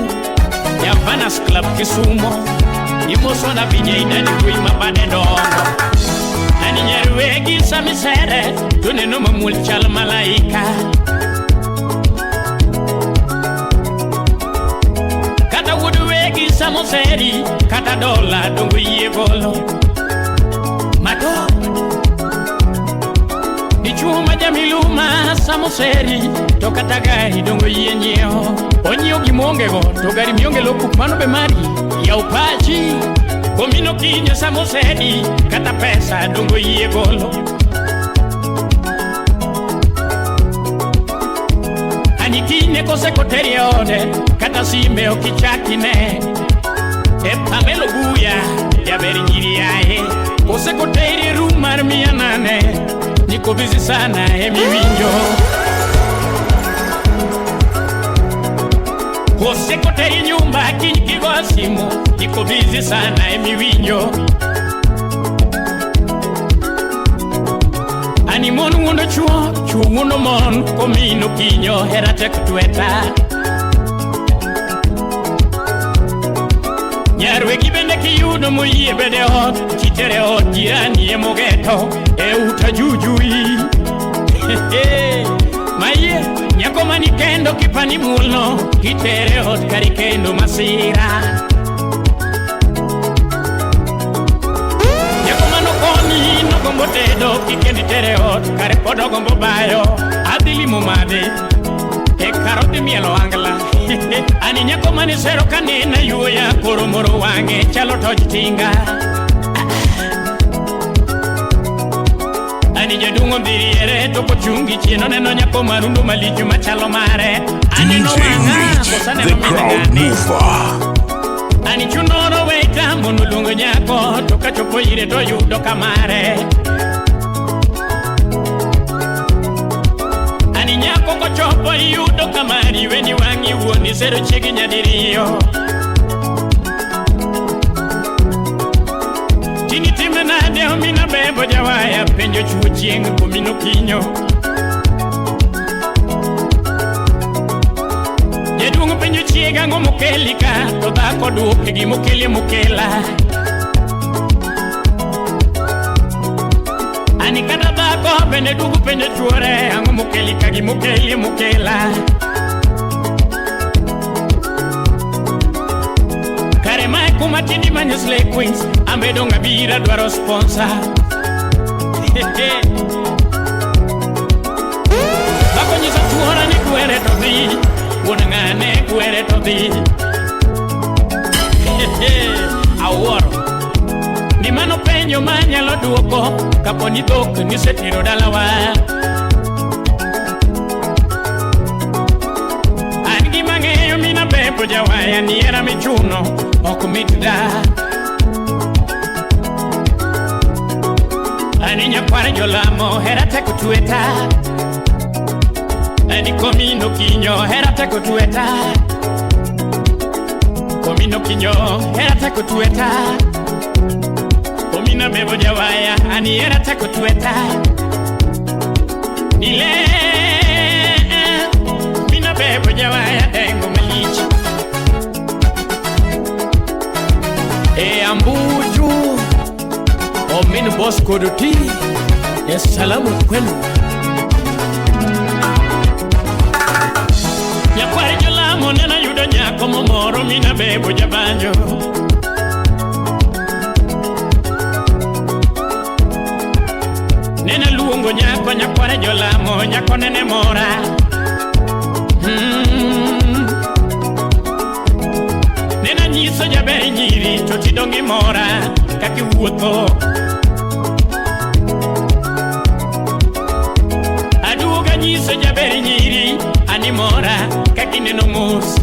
ya Vanas Club Kisumo. Imoso na vije idadi kui mabade dongo. Ani nyarwegi samisere tuneno mamul chal malaika. Kata wuod wegi samoseri kata dola dongo yie golo. Mato dichuo ma jamiluma samoseri to kata gari dongo yie nyiewo. Onyiewo gima go to gari mionge lopuk mano be mari. Yaw pachi komino kinyo samoseri kata pesa dongo yie golo. Ani kine kosekoteri e ode kata sime ok ichak ine. E Pamelo Buya jaber nyiri yaye kosekoteri e room mar 800 niko busy sana emiwinjo. Kosekoteri nyumba kiny kigo simu iko bizi sana emiwinjo. Ani mon wuondo chuo, chuo wuondo mon, komino kinyo hera tek tweta. Nyarwegi bende kiyudo moyie bede ot, titere ot jirani emogeto e uta jujui. Maye, nyako mani kendo kipani mulno, kitere ot kari kendo masira. Nyako mano koni nogombo tedo, kikendi tere ot, kare pod ogombo bayo, adhi limo made, e kar odhi mielo angla. Ani nyako mane sero kanena yuoya, koro moro wang'e chalo toj tinga. Ani jaduong' odhi riere to kochungi chien oneno nyako marundu malich machalo mare. Aneno DJ wang'a Rich, koso the aneno min crowd ng'ane. mover. Ani chunoro weta mondo luongo nyako to kachopo ire to yudo kamare. Ani nyako kochopo iyudo kamari weni wang'i wuon isero chiegi nyadiriyo. Tini time nade omina bebo jawaya penjo chuo chieng' komino kinyo. Jaduong' penjo chiega ang'o mokeli ka to dhako duoke gimokeli mokela. Ani kata dhako bende duogo penjo chuore ang'o mokeli ka gimokeli mokela. Kare mae kuma tindi manyo Slay Queens ambe dong' abira dwaro sponsor. Dhako nyiso chuora ni kwere to dhi, wuon ng'ane kwere to dhi. Awuoro. Ni mano penjo manyalo duoko kapo ni dhok nisetero dalawa. An gima ng'eyo mina bebo jawaya ni hera michuno ok mit da. Ani nyakwar jolamo hera tek tweta. Ani komino kinyo hera tek tweta. Komino kinyo hera tek tweta. Komina bebo jawaya ani hera tek tweta. Nile mina bebo jawaya dengo malich. E ambuju omin Bosco Duti e salamu kwenu. Nyakwar jolamo nena yudo nyako momoro mina bebo jabanjo. Nena luongo nyako nyakwar jolamo nyako nene mora. Nena nyiso jaber nyiri to tidongi mora kakiwuotho. Aduoga nyiso jaber nyiri ani mora kakineno mos.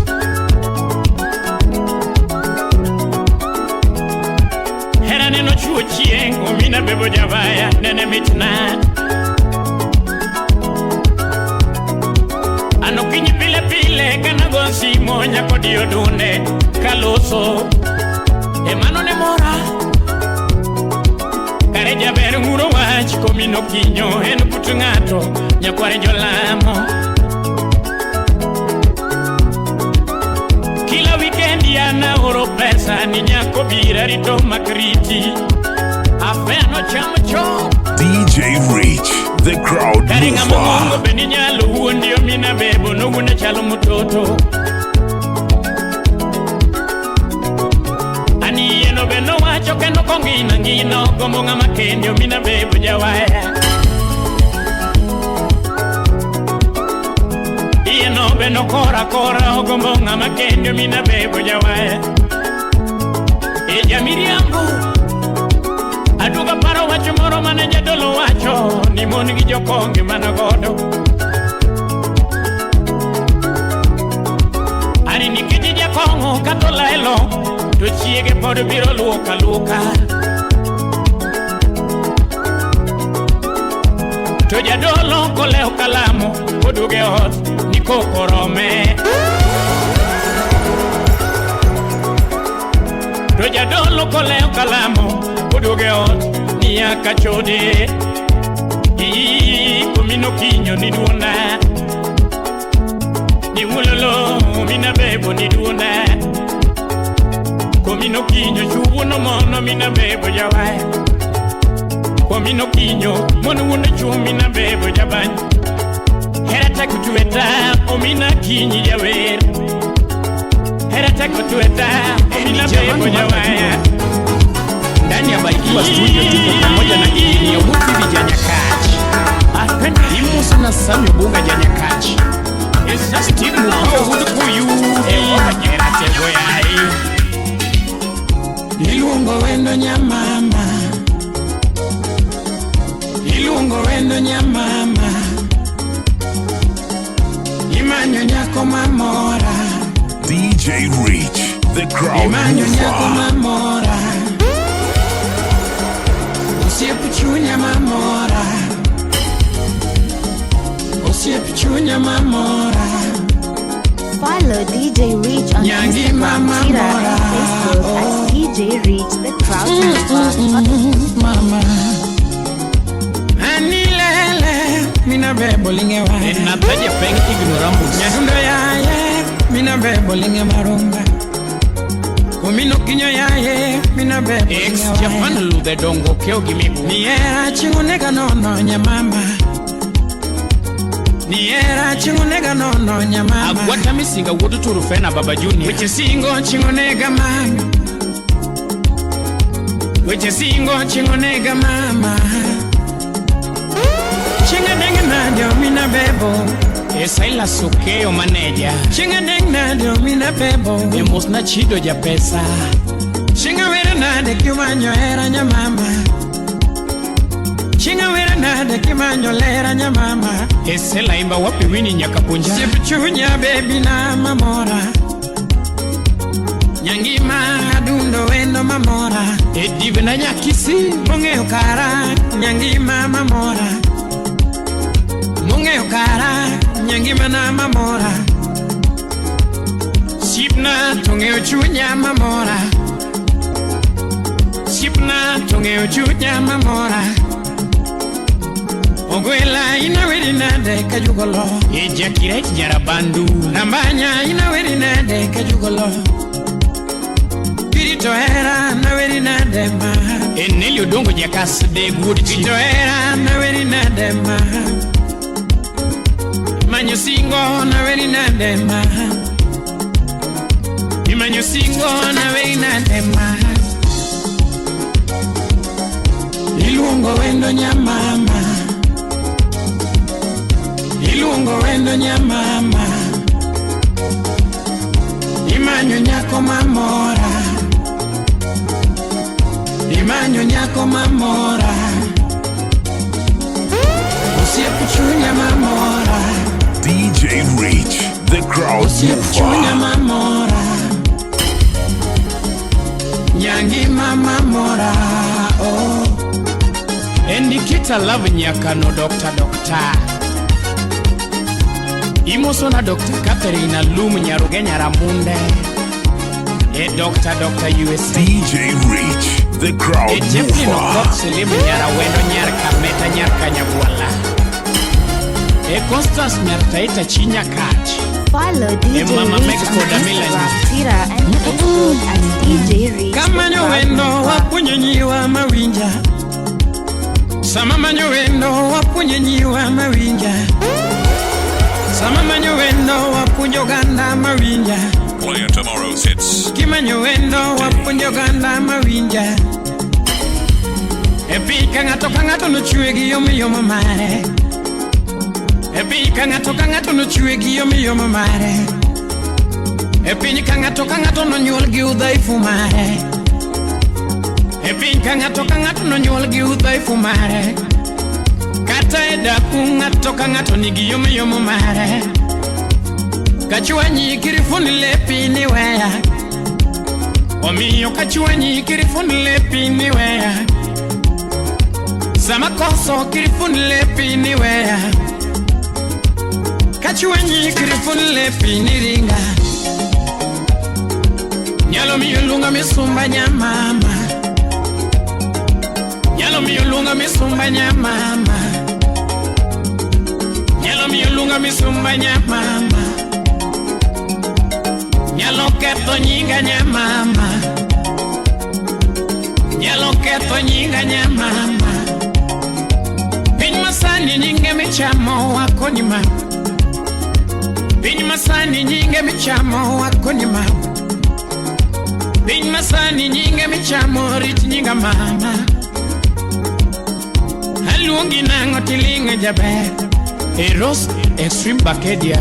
Hera neno chuo chieng' omina bebo jawaya nene mitna. An okinyi pile pile kanago simo nyako diyo dunde kaloso. E mano ne mora. Kare jaber ng'uro wach komino kinyo en but ng'ato nyakware jolamo. Kila weekend ana oro pesa ni nyako bira rito makriti. Afeno cham chon. DJ Rich, the crowd Kare ng'ama ng'ongo mover. bende nyalo wuondi omina bebo nowuonde chalo mtoto. Ani yieno be nowacho kendo kongino ngino gombo ng'ama kendi omina bebo jawaya. Yieno be nokora kora ogombo ng'ama kendi omina bebo jawaya. E jamiriambo aduogo paro wach moro mane jadolo wacho ni mon gi jokonge mana godo. Ani nikech jakong'o kata olaelo to chiege pod biro luok aluoka. To jadolo kolewo kalamo koduogo e ot ni koko orome. walamo Oduoge ot niya kachode Komino kinyo ni duonda Ni wulolo mina bebo ni duonda Komino kinyo chuo no mono mina bebo jawai Komino kinyo mono wuono chuo mina bebo jabany Hera teko tweta omina kinyi jawer Hera teko tweta omina bebo jawai Ndani ya Barikiwa Studio tuko pamoja na Engineer Mutiri Janyakachi. Imusa na Sami Bunga Janyakachi. Steve Mukao Hudukuyu. Ewa Jera Tego Yai. Iluongo wendo nyamama Iluongo wendo nyamama Imanyo nyako mamora DJ Rich, the crowd Imanyo nyako mover. mamora Osiep chunya mamora Osiep chunya mamora Follow DJ Rich on Nyangi Instagram, mama Twitter, mora. and Facebook at DJ Rich the Crowd Mover. Mama Anilele Mina bebo linge wa Nataja Peng Ignoramus. Nyadundo yaye Mina bebo linge marunga Kumino kinyo yaye Mina bebo Ex linge wa Japan Ludhe Dongo Keo Gimigu. Niera chingunega nono nyamama Niera chingunega nono nyamama Agwata Misinga Wuodo Turufena Baba Junior. Weche singo chingunega mama Weche singo chingunega mama Chinga deng nadio mina bebo Silas Okeo maneja. Chinga deng nadio mina bebo Emosna Chido Japesa. Chinga wera nade kimanyo era nyamama Chinga wera nade kimanyo lera nyamama Esela imba wapi wini nyakapunja. Sipuchunya baby na mamora Nyangima adundo wendo mamora Edive na nyakisi. Mong'eyo kara nyangima mamora Mong'eyo kara nyangima na mamora Sipna tong'eyo chunya mamora Sipna tong'eyo chunya mamora Ogwela inaweri nade kajugolo Ejakirech Nyarabandu. Nambanya inaweri nade kajugolo Kirito hera naweri nade ma Eneli Odongo Jakasde Wuod Chi. Kirito hera naweri nade ma Manyo singo naweri nade ma Imanyo singo naweri nade ma Iluongo wendo nyamama Iluongo wendo nyamama Imanyo nyako mamora Imanyo nyako mamora Osiep chunya mamora DJ Rich, the crowd Osiep chunya mover. mamora Nyangima mamora oh. Endikita Love Nyakano Dr. Dr. Imosona Dr. Catherine Alum Nyaruge Nyaramunde. E Dr. Dr. USA. DJ Rich, the crowd E Jeffrey mover. Nokot Selim Nyarawendo Nyar Kameta Nyar Kanyagwala. E Constance Nyartaita Chinyakach. Follow DJ Mama Rich Meg on Koda Instagram, Melanie. Twitter, and Facebook at DJ Rich the Kamanyo Crowd wendo Mover. wapuonjo nyiwa mawinja Sama manyo wendo wapuonjo nyiwa mawinja Sama manyo wendo wapuonjo oganda mawinja Play tomorrow's hits. Kimanyo wendo wapuonjo oganda mawinja E piny ka ng'ato ka ng'ato nochwe gi yomyom mare E piny ka ng'ato ka ng'ato nochwe gi yomyom mare E piny ka ng'ato ka ng'ato nonyuol gi udhaifu mare E piny ka ng'ato ka ng'ato nonyuol gi udhaifu mare Kata e daku ng'ato ka ng'ato nigi yomyom mare Kachwanyi kirifuni lepi ni weya Omiyo kachwanyi kirifuni lepi ni weya Sama koso kirifuni lepi ni weya Kachwanyi kirifuni lepi ni ringa Nyalo miyo luonga misumba nyamama Nyalo miyo luonga misumba nyamama. Nyalo miyo luonga misumba nyamama. Nyalo ketho nyinga nyamama. Nyalo ketho nyinga nyamama. Piny masani nyinge michamo wako ni ma. Piny masani nyinge michamo wako ni ma. Piny masani nyinge michamo rit nyinga mama. Aluongi nang'o tiling'e jaber. Eros Extreme Bakedia.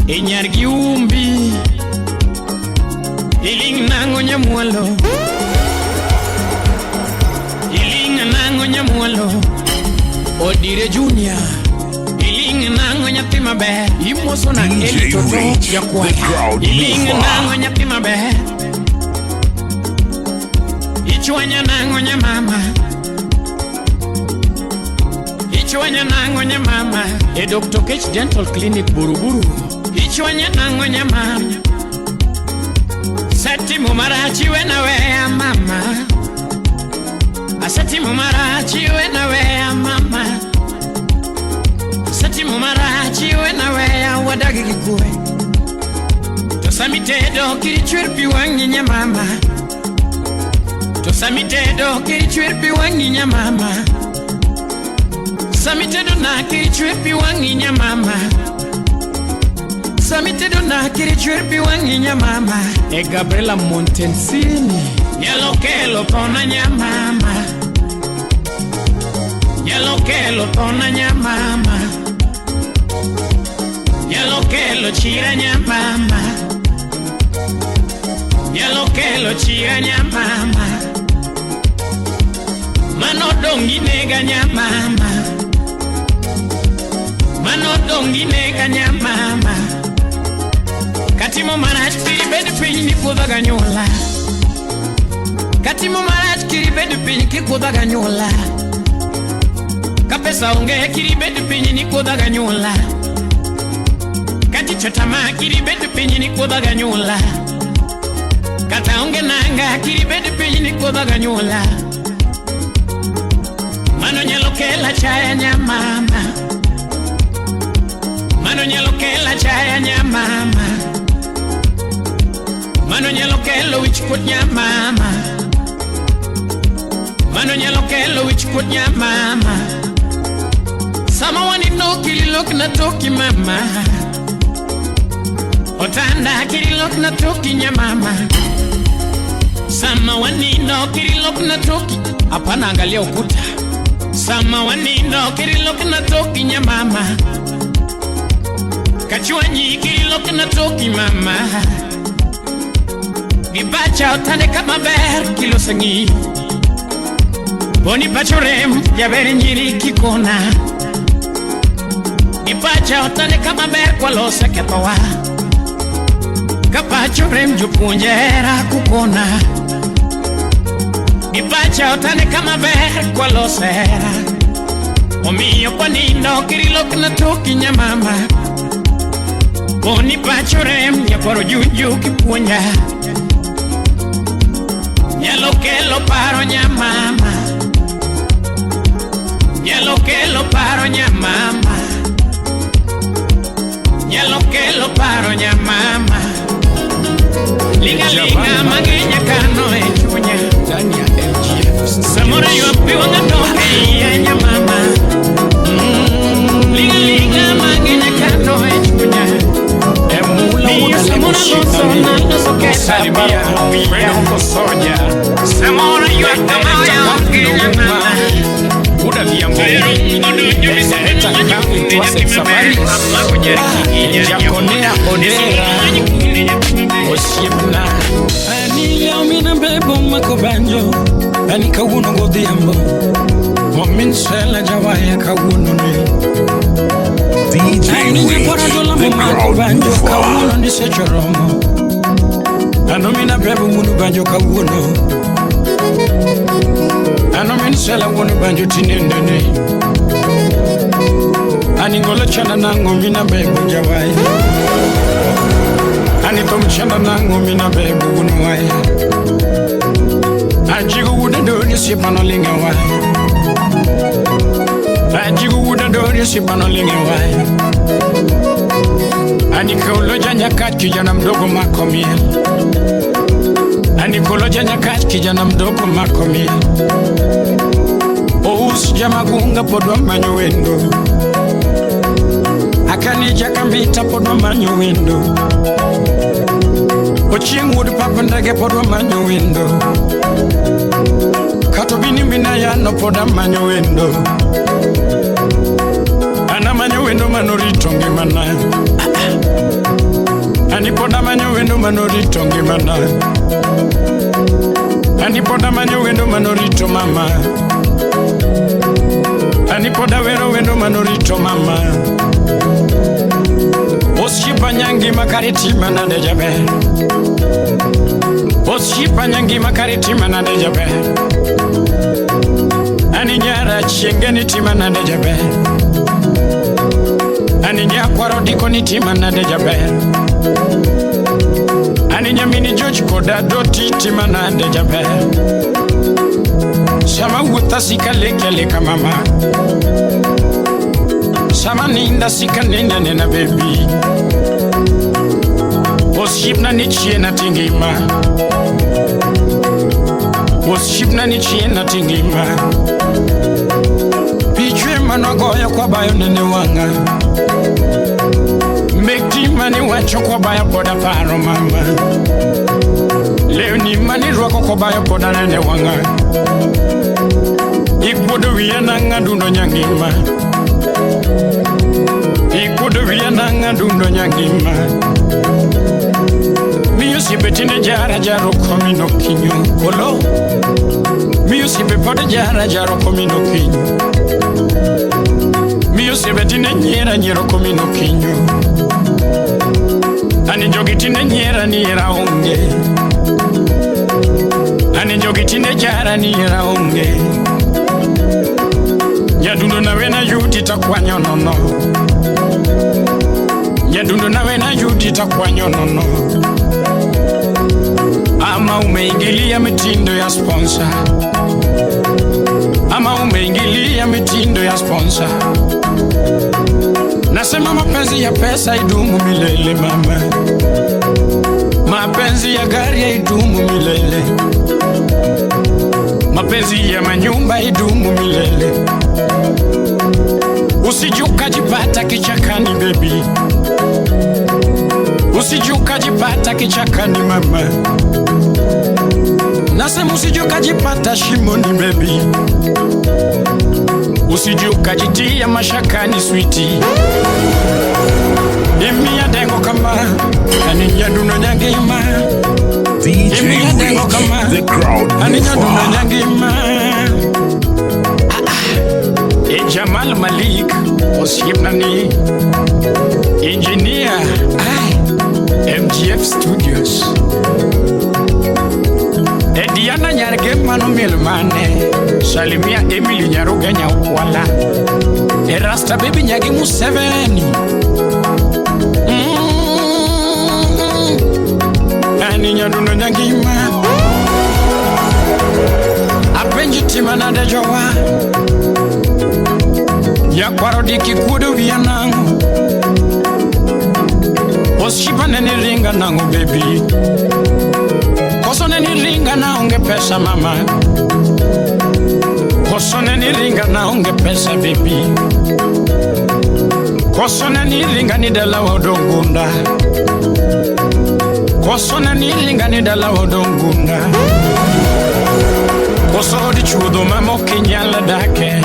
Inyar gi umbi. Iling' nang'o nyamwalo. Iling' nang'o nyamwalo. Odire Junior. Iling' nang'o nyathi maber. Imoso na DJ Eli Toto Rich, the jakwaya. crowd Iling' mover. nang'o nyathi maber. Ichwanya nang'o nyamama. Ichwanya nang'o nyamama. E Dr. Kech Dental Clinic Buruburu. Ichwanya nang'o nyamama. Setimo marach iwena weya mama. Asetimo marach iwena weya mama. Asetimo marach iwena weya wadagi gi kwe. To samitedo kik ichwer pi wang'i nyamama. To samitedo kik ichwer pi wang'i nyamama. Samitedo na kik ichwer pi wang'i nyamama. Samitedo na kik ichwer pi wang'i nyamama. E Gabriela Montensini. Nyalo kelo thona nyamama. Nyalo kelo thona nyamama. Nyalo kelo chira nyamama. Nyalo kelo chira nyamama. Mano dong' inega nyamama. Mano dong' inega nyamama. Katimo marach kik ibed piny nikuodha ganyuola. Katimo marach kik ibed piny kikuodha ganyuola. Ka pesa onge kik ibed piny nikuodha ganyuola. Ka tich otama kik ibed piny nikuodha ganyuola. Kata onge nanga kik ibed piny nikuodha ganyuola. Mano nyalo kelo achaya nyamama. Mano nyalo kelo achaya nyamama. Mano nyalo kelo wich kuot nyamama. Mano nyalo kelo wich kuot nyamama. Sama wanino kililok na toki mama. Otanda kililok na toki nyamama. Sama wanino kililok na toki. Hapana, angalia ukuta. Sama wanino kililok na toki nyamama. Kachwanyi kililok na toki mama. Gipacha otande kama ber kiloso ng'i. Boni pacho rem jaber nyiri kikona. Gipacha otande kama ber kwalose kethowa. Kapacho rem jopuonje hera kukona. Gipacha otande kama ber kwalose hera. Omiyo kwanindo kirilok na toki nyamama. Boni pacho rem nyakwaro juju kipuonja. Nyalo kelo paro nyamama. Nyalo kelo paro nyamama. Nyalo kelo paro nyamama. Linga linga mang'eny kano e chunya. Ndani ya LGF. Samoro ywak pi wang'a dok e iya nyamama. Linga linga mang'eny kano e chunya. Emula Miyo samoro loso naloso keta Salimia paro wiya. Fred Soja. Samoro ywak kamoya onge nyamama. Buda Viambo. Director Calvin Twasek Safaris. Jaconea Odera. Osiepna. Ani mina bebo mako banjo Ani kawuono godhiambo Momin sela jawaya kawuono ni DJ Ani Rich, nyakwara the dolamo mako crowd banjo mover. Kawuono ni seche romo Ano mina bebo wuonu banjo kawuono Ano min sela wuonu banjo tinendene Ani ngolo chana nang'o mina bebo jawaya Ani tom chana nang'o mina bebo wuonu waya Ajigo wuoda doni osiepa noling' e waya. Ajigo wuod Adori osiepa noling' e waya. Anikolo janyakach kijana mdogo mako miel. Anikolo janyakach kijana mdogo mako miel. Ous jamagunga pod wamanyo wendo. Akani jakambita pod wamanyo wendo. Ochieng' wuod papa ndege pod wamanyo wendo. Kato bini minayano pod amanyo wendo. An amanyo wendo manorito ngimana. Ani pod amanyo wendo manorito ngimana. Ani pod amanyo wendo manorito mama. Ani pod awero wendo manorito mama. Osiepa nyangima kare tima nade jaber. Osiepa nyangima kare tima nade jaber. Ani nyara chienge ni tima nade jaber. Ani nyakwaro diko ni tima nade jaber. Ani nyamini George koda doti tima nade jaber. Sama wuotha sika leke leka mama. Sama ninda sika nina nena baby. Osiepna ni chien tingima. Osiepna ni chien tingima. Pichwe manogoyo kwa bayo nene wanga. Mek mani wacho kwa bayo poda paro mama. Lewni mani rwako kwa bayo poda nene wanga. Ikuodo wiya nang'a dundo nyangima. Ikuodo wiya nang'a dundo nyangima. Miyo osiepe tinde jara jaro komino kinyo kolo. Miyo osiepe pod jara jaro komino kinyo. Miyo osiepe tinde nyiera nyiero komino kinyo. Ani jogi tinde nyiera niera onge. Ani jogi tinde jara niera onge. Nyadundo nawe na yudi takwanyo nono. Nyadundo nawe na yudi takwanyo nono. Ama umeingilia mitindo ya sponsor. Ama umeingilia mitindo ya sponsor. Nasema mapenzi ya pesa idumu milele mama. Mapenzi ya gari idumu milele. Mapenzi ya manyumba idumu milele. Usije ukajipata kichakani baby. Usije ukajipata kichakani mama. Nasema usije ukajipata shimoni baby. Usije ukajitia mashakani sweetie. Imiya dengo kama ani nyaduno nyangima. DJ Imiya dengo Rich, kama the crowd ani nyaduno mover. nyangima. E Jamal Malik osiepnani engineer ai MGF Studios. E Diana Nyarge mano miel mane. Salimia Emily Nyaruga Nyakwala. E Rasta Baby Nyagi Museveni. Ani nyaduno nyangima. Apenji tima nade jowa. Nyakwaro diki kuodo wiya nang'o. Osiepa ne niringa nang'o baby. Koso ne niringa naonge pesa mama. Koso ne niringa naonge pesa baby. Koso ne niringa ni dala odongunda. Koso ne niringa ni dala odongunda. Koso od chuodho mama ok inyal dake.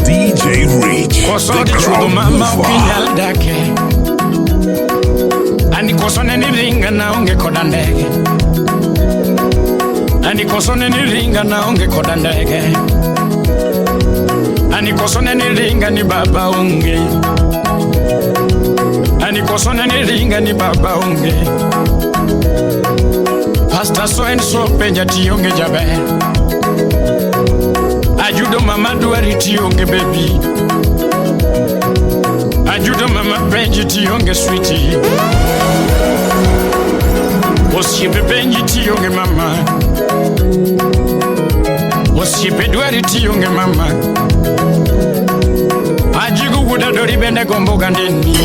DJ Rich, Koso the od chuodho crowd mama ok mover. inyal dake. Ani koso ne niringa naonge koda ndege. Ani koso ne niringa naonge koda ndege. Ani koso ne niringa ni baba onge. Ani koso ne niringa ni baba onge. Pastor so and so penja tionge jaber. Ajudo mama dwari tionge baby. Ajudo mama penji tionge sweetie. Osiepe penji tionge mama. Osiepe dwari tionge mama. Ajigo wuoda dori bende gombo gandeni.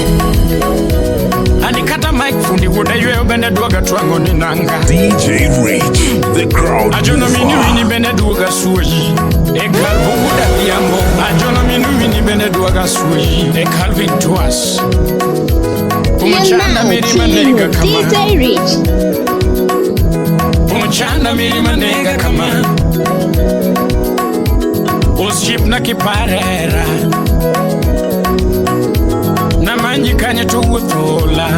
Ani kata Mike fundi wuoda yweyo bende duoga twang'o ni nanga. DJ Rich, the crowd Ajono minu mover. wini bende duoga suoyi. E kalvo wuoda dhiambo. Ajono minu wini bende duoga suoyi. E Calvin Twas. You're Umchana now mirima chilling nega with kama. DJ Rich. Umchana mirima nega kama. Osiepna kiparera. Namanyi kanye to wuoth ola.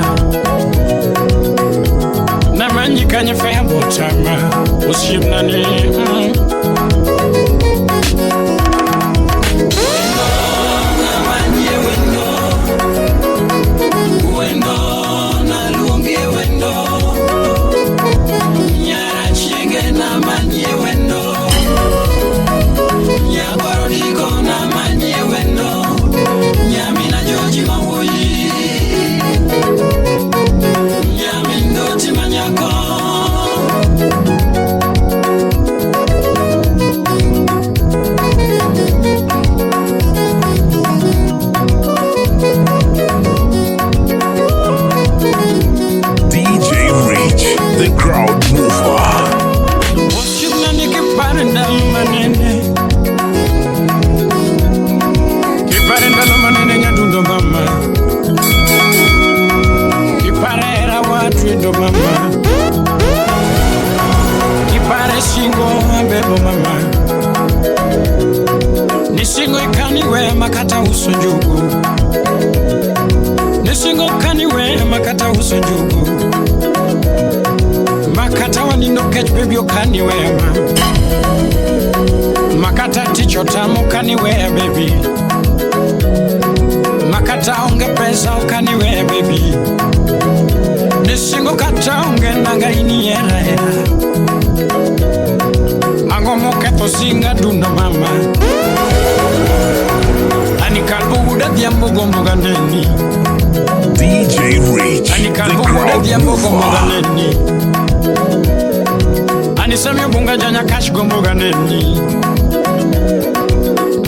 Namanyi kanye fembo tama. Osiepna ni. DJ Rich, the crowd mover. Osiepna ni kipare ndalo manene. Kipare ndalo manene nyadundo mama. Kipare hera watwedo mama. Kipare singo abebo mama. Nisingo ikaniwe makata uso njugu. Nisingo kaniwe makata uso njugu. Makata wanindo kech baby okaniwema. Makata ticho tamo kaniwe baby. Makata onge pesa okaniwe baby. Nisingo kata onge nanga iniera era. Ang'o moketho singa dundo mama. Ani kalbo wuoda dhiambo gombo ganeni. DJ Rich, Ani the kalbo wuoda crowd dhiambo gombo mover. ganeni. Ani sami bunga janya kash gombo ganeni.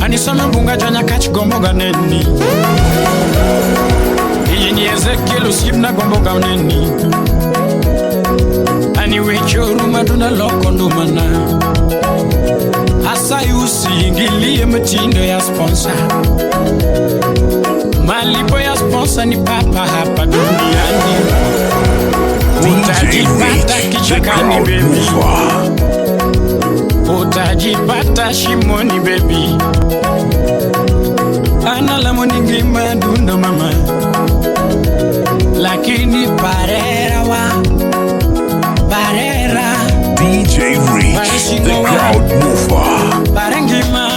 Ani sami bunga janya kash gombo ganeni. Iyini Ezekiel osiepna gombo ganeni. Ani wechoru maduna loko ndumana. Asayi usiingilie mtindo ya sponsor. Malipo ya sponsor ni papa hapa duniani. DJ Utajipata Rich, the kichakani crowd baby. mover. Utajipata shimoni baby. Ana la ngima dundo mama. Lakini parera wa parera DJ Rich, the crowd mover. parengima.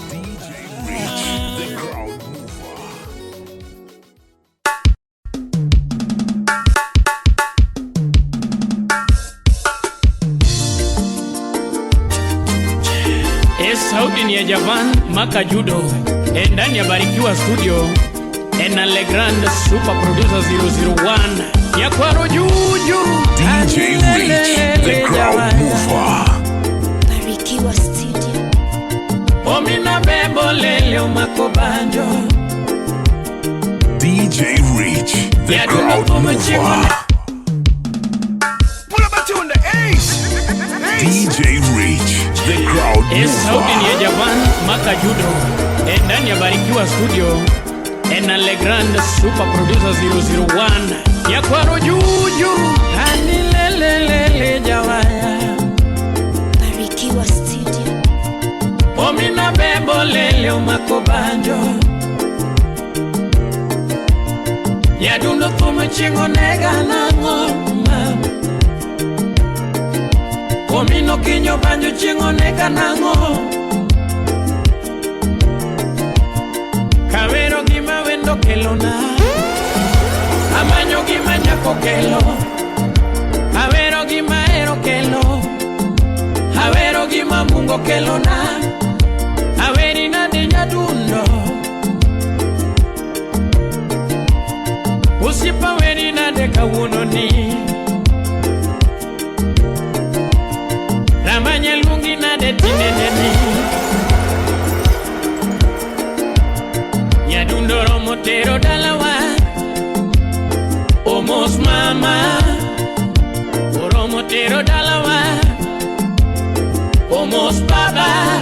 DJ Rich, the crowd mover. E sauti ni ya Javan Maka Judo. E ndani ya Barikiwa Studio. E na Legrand Super Producer 001. Ya kwaro juju. DJ Rich, the crowd mover. Barikiwa Studio. Omina bebo lele umako banjo. DJ Rich, the Yeah, crowd do not put my mover. DJ Rich, the crowd E sauti ni ya mover. Javan Maka Judo. E ndani ya Barikiwa Studio. E na Legrand Super Producer 001. Ya kwaro juju. Ani lele lele jawaya. Barikiwa Studio. Omina bebo lele umako banjo. Yadundo thumo chieng' onega nang'o mama. Omino kinyo banjo chieng' onega nang'o. Kawero gima wendo kelona. Amanyo gima nyako kelo. Awero gima ero kelo. Awero gima mungo kelona. Aweri nade nyadundo. kawuono ni Rambanya luongi nade tinendeni Nyadundo romo tero dalawa Omos mama Oromo tero dalawa Omos baba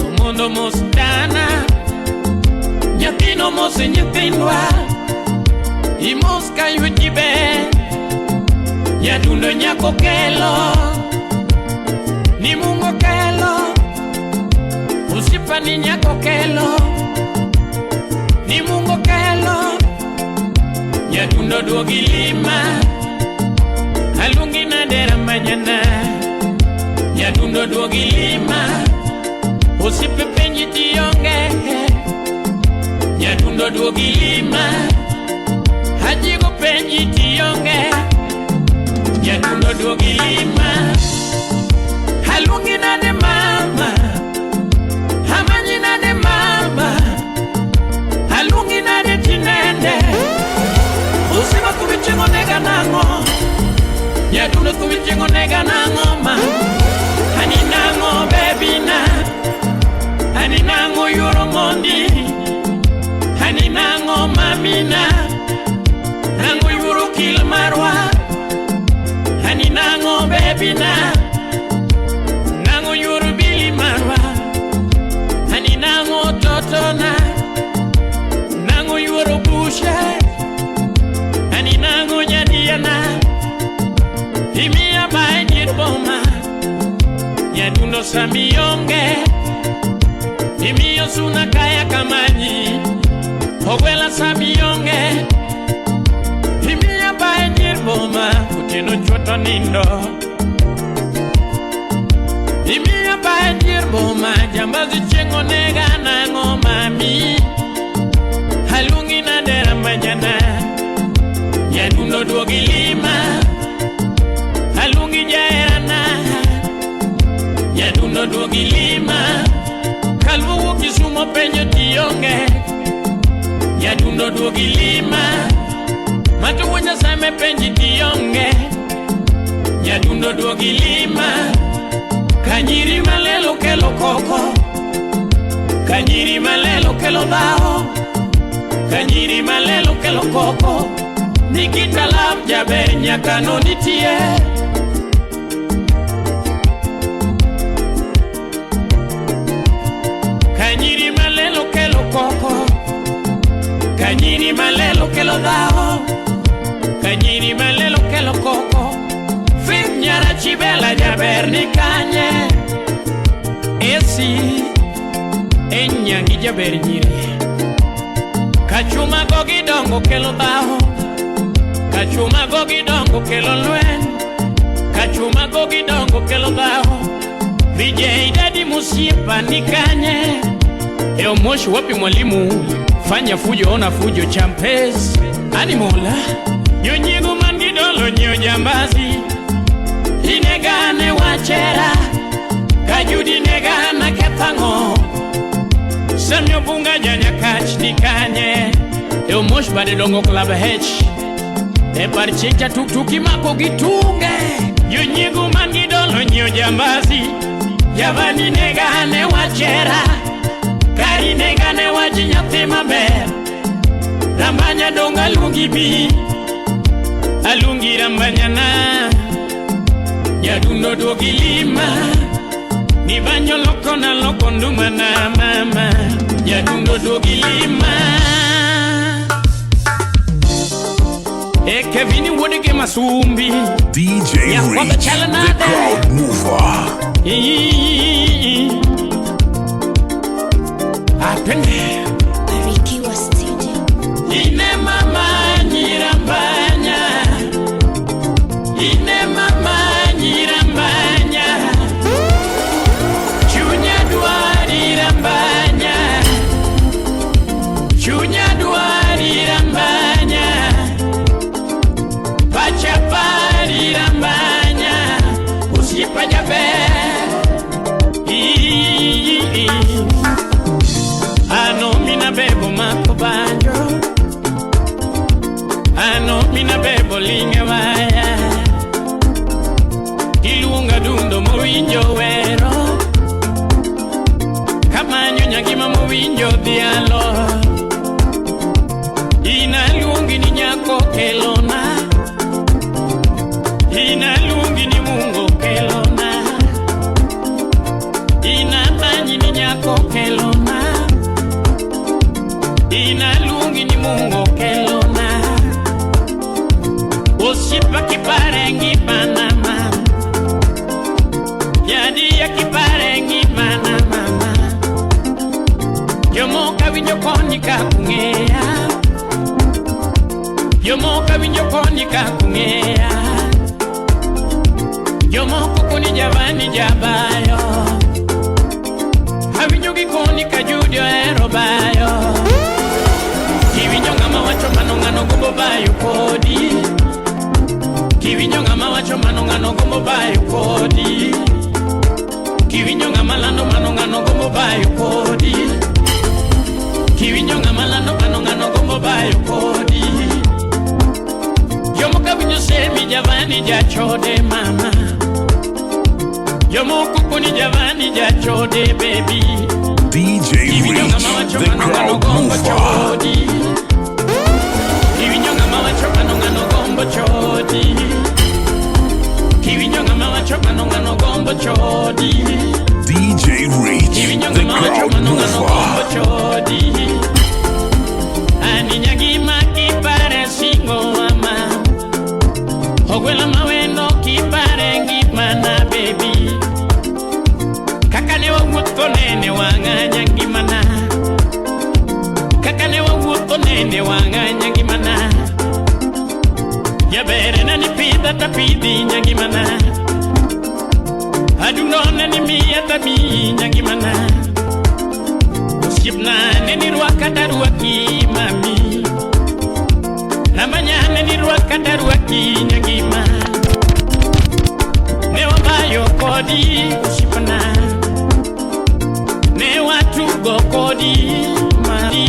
Omondo mos dana Nyathino mos nyithindwa Imos ka yuchi ber Nyadundo nyako kelo Ni Mungu kelo Usipani nyako kelo Ni Mungu kelo Nyadundo duogi lima Aluongi nade Rambanyana Nyadundo duogi lima Osiepe penji tionge Nyadundo duogi lima Hajigo penji tionge Nyadundo duogi lima Aluongi nade mama Amanyi nade mama Aluongi nade tinende Usima kumichengo nega nang'o Nyadundo kumichengo nega nang'o ma Ani nang'o bebina Ani nang'o yuoro mondi Ani nang'o mamina Nang'o yuoro kil marwa Ani nang'o bebina Nang'o yuoro bili marwa Ani nang'o totona Nang'o yuoro bushe Ani nang'o nyadiana Imiya bae dier boma Nyadundo samionge Imiyo suna kaya kamanyi Ogwela samionge Imiya bae dier boma Otieno chwoto nindo Imiya bae dier boma Jambazi chieng' onega nang'o mami Aluongi nade Rambanyana Nyadundo duogi lima Aluongi jaherana Nyadundo duogi lima Kaluwo Kisumo penjo tionge Nyadundo duogi lima Mato wuod Nyasaye penji tionge Nyadundo duogi lima Kanyiri malelo kelo koko Kanyiri malelo kelo dhawo Kanyiri malelo kelo koko Nikita love jaber nyaka no nitie Kanyiri malelo kelo koko Kanyiri malelo kelo dhawo Kanyiri malelo kelo koko Fim nyara chibela jaber ni kanye Esi Enyangi jaber nyiri Kachuma go gidongo kelo dhawo Kachuma go gidongo kelo lweny Kachuma go gidongo kelo dhawo VJ Daddy musiepa ni kanye Eo moshi wapi mwalimu Fanya fujo ona fujo champes Animola Nyonyigu man gidolo nyo jambazi Inegane wachera Kajudi negana kethango Samyo bunga janyakach ni kanye Eo moshi bade dongo club H E parchecha tuktuki mako gitunge Nyonyigu man gidolo nyo jambazi Javani negane wachera Kari negane wachi nyathi maber Rambanya donga lungi bi Alungi Rambanyana Nyadundo duogi lima Nibanyo loko na loko nduma na mama Nyadundo duogi lima E Kevini wuod gi Masumbi DJ Nyakwamba Rich, chalo the nade crowd mover. Atende Barikiwa Studio. Ine mama nyirambanya Ine mama nyirambanya Chunya dwari rambanya Chunya dwari rambanya Pacha pari rambanya Usipa jaber Ano mina bebo mako banjo Ano mina bebo linge waya. Iluonga dundo mowinjo wero. Kamanyo nyagima mowinjo dhialo. Ina luongi ni nyako kelona. Ina luongi ni Mungu kelona. Ina manyi ni nyako kelona. Ina luongi ni Mungu kelona. Osiepa kipare ngimana mama. Jadi ya kipare ngimana mama. Jomoko winjo koni ka kung'eya. Jomoko winjo koni ka kung'eya. Jomoko koni Javani jabayo. Awinjo gi koni ka Judy ohero bayo. Kiwinjo ng'ama wacho mano ng'ano gombo bayo kodi. Kiwinjo ng'ama wacho mano ng'ano gombo bayo kodi. Kiwinjo ng'ama lando mano ng'ano gombo bayo kodi. Kiwinjo ng'ama lando mano ng'ano gombo bayo kodi. Jomoko winjo semi Javani jachode mama. Jomoko koni Javani jachode baby. DJ Kiwinjo Rich, ng'ama wacho the mano ng'ano crowd gombo mover. chodi. Kiwinjo ng'ama wacho mano ng'ano gombo chodi. Kiwinjo ng'ama wacho mano ng'ano gombo chodi. DJ Rich, Kiwinjo the ng'ama wacho crowd mano ng'ano gombo mover. chodi. Ani nyagima kipare singo mama. Ogwela mawendo kipare ngimana baby. Kaka ne wawuotho nene wang'a nyangimana. Kaka ne wawuotho nene wang'a nyangimana. Jaber ne ni pidha tapidhi nyangimana. Adundo ne ni miya tamiyi nyangimana. Osiepna ne ni rwaka tarwaki mami. Namanya ne ni rwaka tarwaki nyangima. Ne wabayo kodi osiepna. Ne watugo kodi mami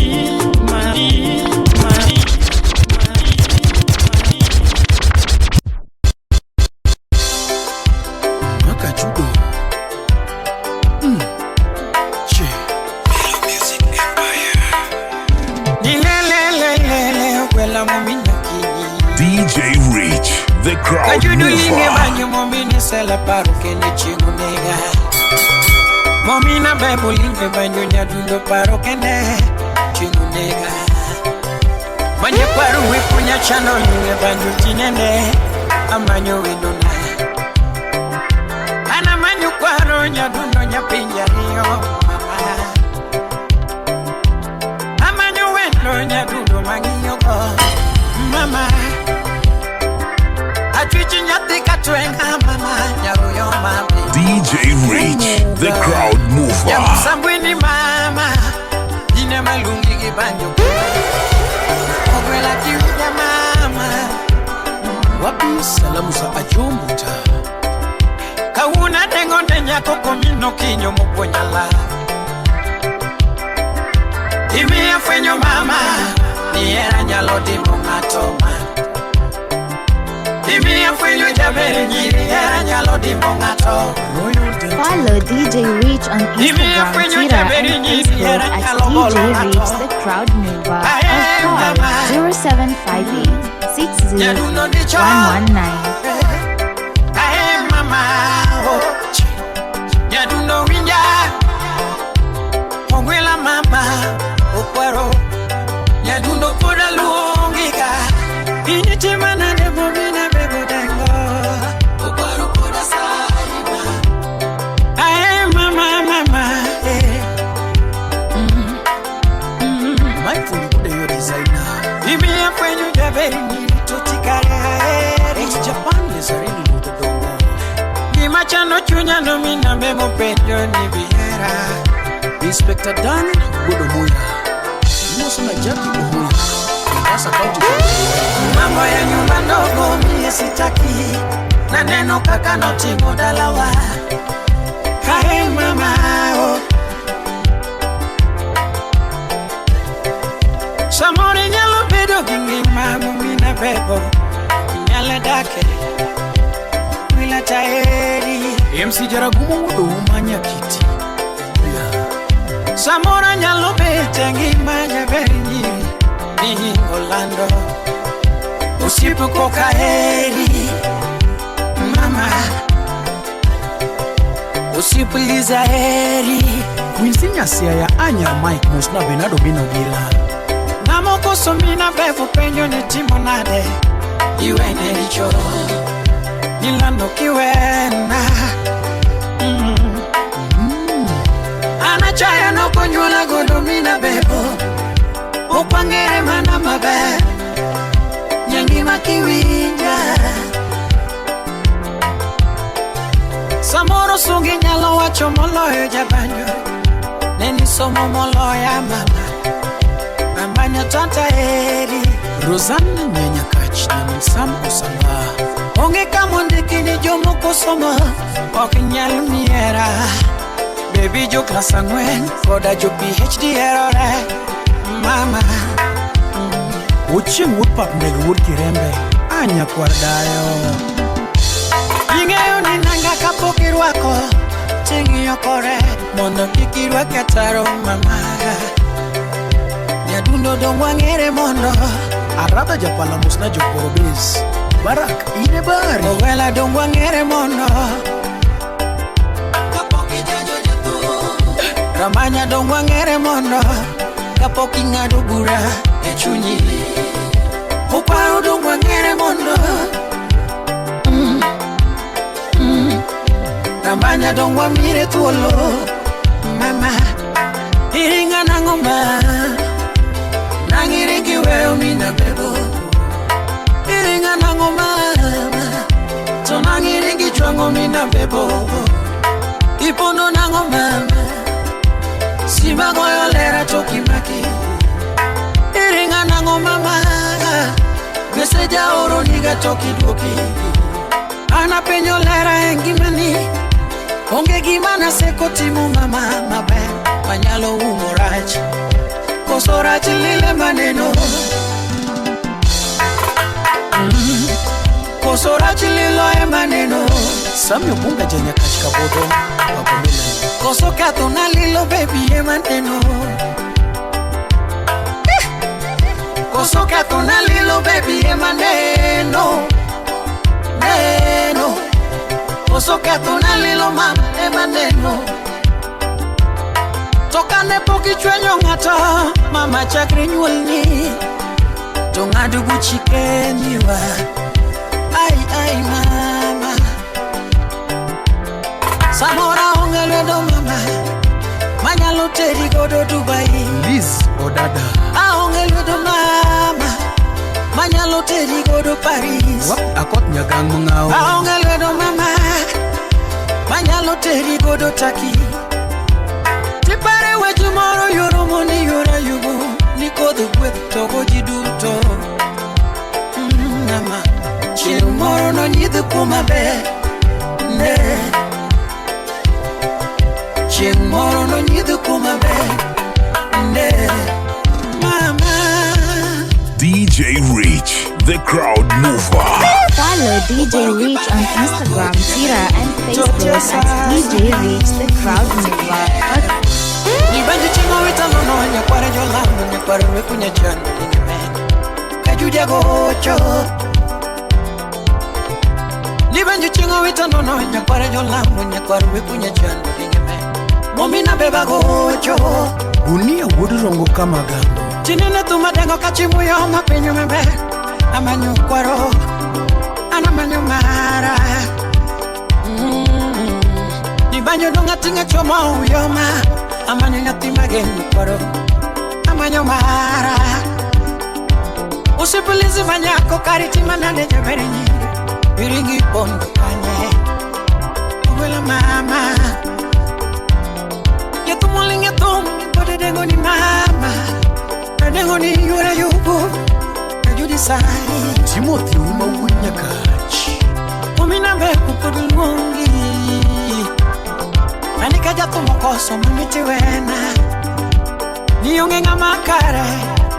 mami mami. Maka judo. Che. Nilelelelele wela momina kinyi. DJ Rich, the crowd Kajudu linge mover. banyo momini sela paro kende chingu nega. Momina bebo linge banyo nyadundo paro kende chingu nega. Manye kwaru wipunya chano linge banyo tinende amanyo wendona. Ana manyo kwaro nyadundo nyapinja riyo mama. Amanyo wendo nyadundo mangiyogo mama. Achwichi nyathi katwenga mama nyaruyo mami. DJ Rich, the crowd mover. Nyamusambwini mama ine malungi gi banjo. Ogwela kiwinja mama. Wapi salamu za Ajombuta. Kawuna dengo ne nyako komino kinyo mokwonyala. Imiya fwenyo mama ni hera nyalo timo ng'ato ma. Imiya fwenyo jaber nyiri hera nyalo timo ng'ato. Royal Dental. Follow DJ Rich on Instagram, Twitter, and Facebook at DJ Rich the Crowd Mover or call 0758 60 Nyadundo dicho. 119. Ae mama oh. Nyadundo winja. Ogwela mama okwaro. Nyadundo poda luongiga. Initima nade momina bebo dengo. Okwaro poda saima. Ae mama mama eh. Mindful kude yo designer. Imiya fwenyo jaberi nyiri totikare aeri. Ex Japan Lezarini Luto Dongo. Gima chando chunya no mina bebo penjo ni bihera. Inspector Dan Godomoya. Imoso na Jackie Ohoya. Mombasa County. Mambo ya nyumba ndogo mie sitaki, na neno kaka notimo dalawa. Kae mama oh. Samoro inyalo bedo gi ngima momina bebo. wadake Wila taeri MC Jaragumo wuod Ouma Nyakiti. Samoro nyalo bet e ngima jaber nyiri Mihingo lando Osiepe koka heri Mama Osiepe Liza heri Quincy Nyasiaya Anya Mike Mosna Bernardo Bino Gila. Ng'ama okoso mina bevu penjo ni timo nade Iwene richo Nilando kiwena Anachaya nokonyuola godo mina bebo Okwangere mana maber Nyangima kiwinja Samoro sungi nyalo wacho moloyo jabanjo Neni somo moloya mama Mamanya tanta heri Rosanna Nyanyakach Nyamin Sam Osamba. Onge kamondiki ni jomoko somo Ok nyal miera Baby jo klas ang'wen koda jo PhD erore Mama Ochieng' wuod pap ndege wuod Kirembe. Anya kwar dayo. Ing'eyo ni nanga kapok irwako Ting'iyo kore mondo kik irwak ataro mama Nyadundo dong wang'ere mondo Aradha japala mosna joporo base. Barak ine bari. Owela dong wang'ere mondo Kapok ijajo jathum Ramanya dong wang'ere mondo Kapok ing'ado bura e chunyi Oparo dong wang'ere mondo Ramanya dong wamire thuolo Mama Iringa nang'o ma Nang'iringi weyo mina bebo Iringa nang'o mama To nang'iringi chwang'o mina bebo Ipondo nang'o mama Simba goyo lera to kimaki Iringa nang'o mama Meseja oro niga to kiduoki An apenjo lera e ngimani Onge gima naseko timo mama maber Manyalo umo rach Koso rach lile maneno Koso rach lilo e maneno Sami Obunga Janyakach Kabodho Bakomela. Koso ketho na lilo baby e maneno Koso ketho na lilo baby e maneno Neno Koso ketho na lilo mama e maneno To kane pok ichwenyo ng'ato mama chakre nyuolni To ng'ado buchi kendiwa Ai ai mama Samoro aonge lwedo mama Manyalo teri godo Dubai Liz Odada. Aonge lwedo mama Manyalo teri godo Paris Wap akot nyagang mang'aw. Aonge lwedo mama Manyalo teri godo Turkey Tipare weche moro yoro moni yora yugo Ni kodhi gweth togo ji duto Mama Chieng' moro nonyidh kuma ber Ne Chieng' moro nonyidh kuma ber Ne Mama DJ Rich, the crowd mover. Follow DJ Rich on Instagram, Twitter, and Facebook at DJ Rich the Crowd Mover. Nibanjo chingo witalo no nyakware jolamo nyakware wekunya chando lingemen Kajuja gocho Nibanjo chingo witalo no nyakware jolamo nyakware wekunya chando lingemen Momina beba gocho Gunia wuod Rongo Kamagambo. Tinene tumadengo kachimuyo mapenyo mebe Amanyo kwaro Anamanyo mara Nibanjo donga tinga chomo uyoma Amanyo nyathi mageno kwaro Amanyo mara Usipulizi manyako kariti manane jabere nyiri Biringi pondo kanye Ugwela mama Yetu mulinge tum Kode dengo ni mama Dengo ni yura yubu Kajudi sai Timothy Uma wuod Nyakach. Omina beku pod luongi Ani ka jathum okoso mamiti wena Ni onge ng'ama kare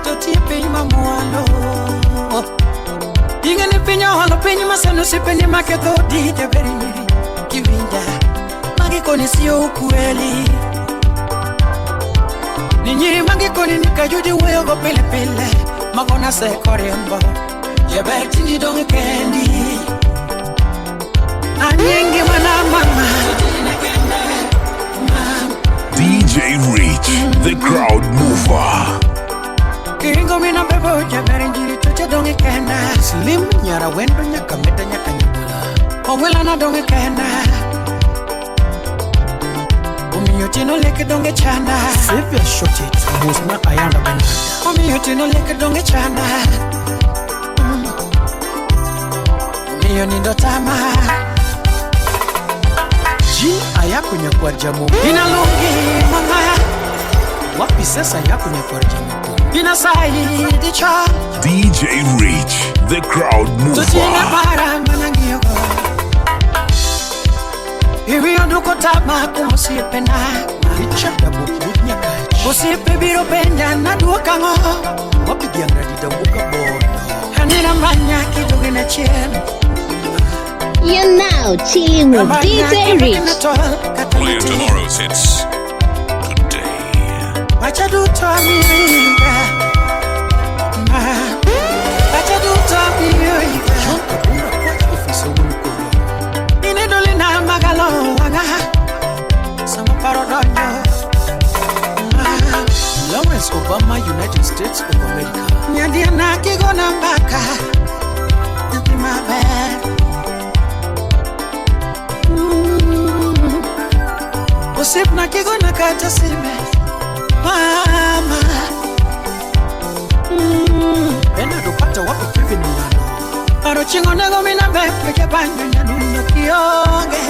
to tie piny mamwalo Ing'e ni piny oholo piny masani osiepeni maketho odi jaber nyiri kiwinja magi koni sio ukweli ni nyiri magi koni ni kajudi wuoyogo pile pile magona seko riembo jaber tindi dong' kendi anyingi mana mama DJ Rich, the crowd mover. Kiringo mina bebo jaber njiri choche dong' kenda Slim nyara wendo nyaka meda nyaka nyabula. Owela na dong' kenda Omiyo tino leke donge chanda Xavier shot it, Mosna Ayanda Benada. Omiyo tino leke donge chanda Omiyo nindo tama Jean Ayako nyakwar Jamoko. Inalungi mama Wapi sasa yako nyakwar Jamoko. Inasaidi cha DJ Rich, the crowd Tutina mover. para manangiogo Iwi oduko tama kumosiepena Richard Dabok wuod Nyakach. Osiepe biro penja naduok ang'o Wapi dhiang' Radida wuok Abondo. Anena manya kidogena chien You're now chilling with DJ Rich. Playing tomorrow's hits today. Pacha duto amiga Pacha duto amiga John Kabunda kwach ofisa wuon Kolo. Inedolina magalo wanga Sama paro donjo Lawrence Obama, United States of America. Nyadiana kigona mbaka Nyathi maber Osiepna kigona kata sime Mama Bernard Opata wapi Kevin Milano. Paro chieng' onego mina bepe jabanjo nyadundo kionge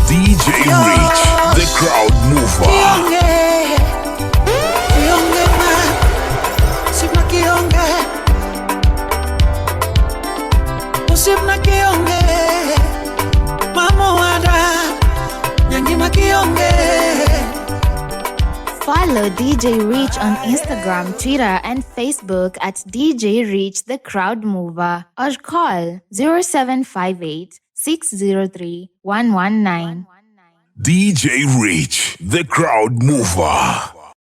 DJ Rich, the crowd mover. Kionge Kionge ma Osiepna kionge Osiepna kionge Mama wada Nyangima kionge Follow DJ Rich on Instagram, Twitter, and Facebook at DJ Rich the Crowd Mover or call 0758 603 119. DJ Rich, the crowd mover.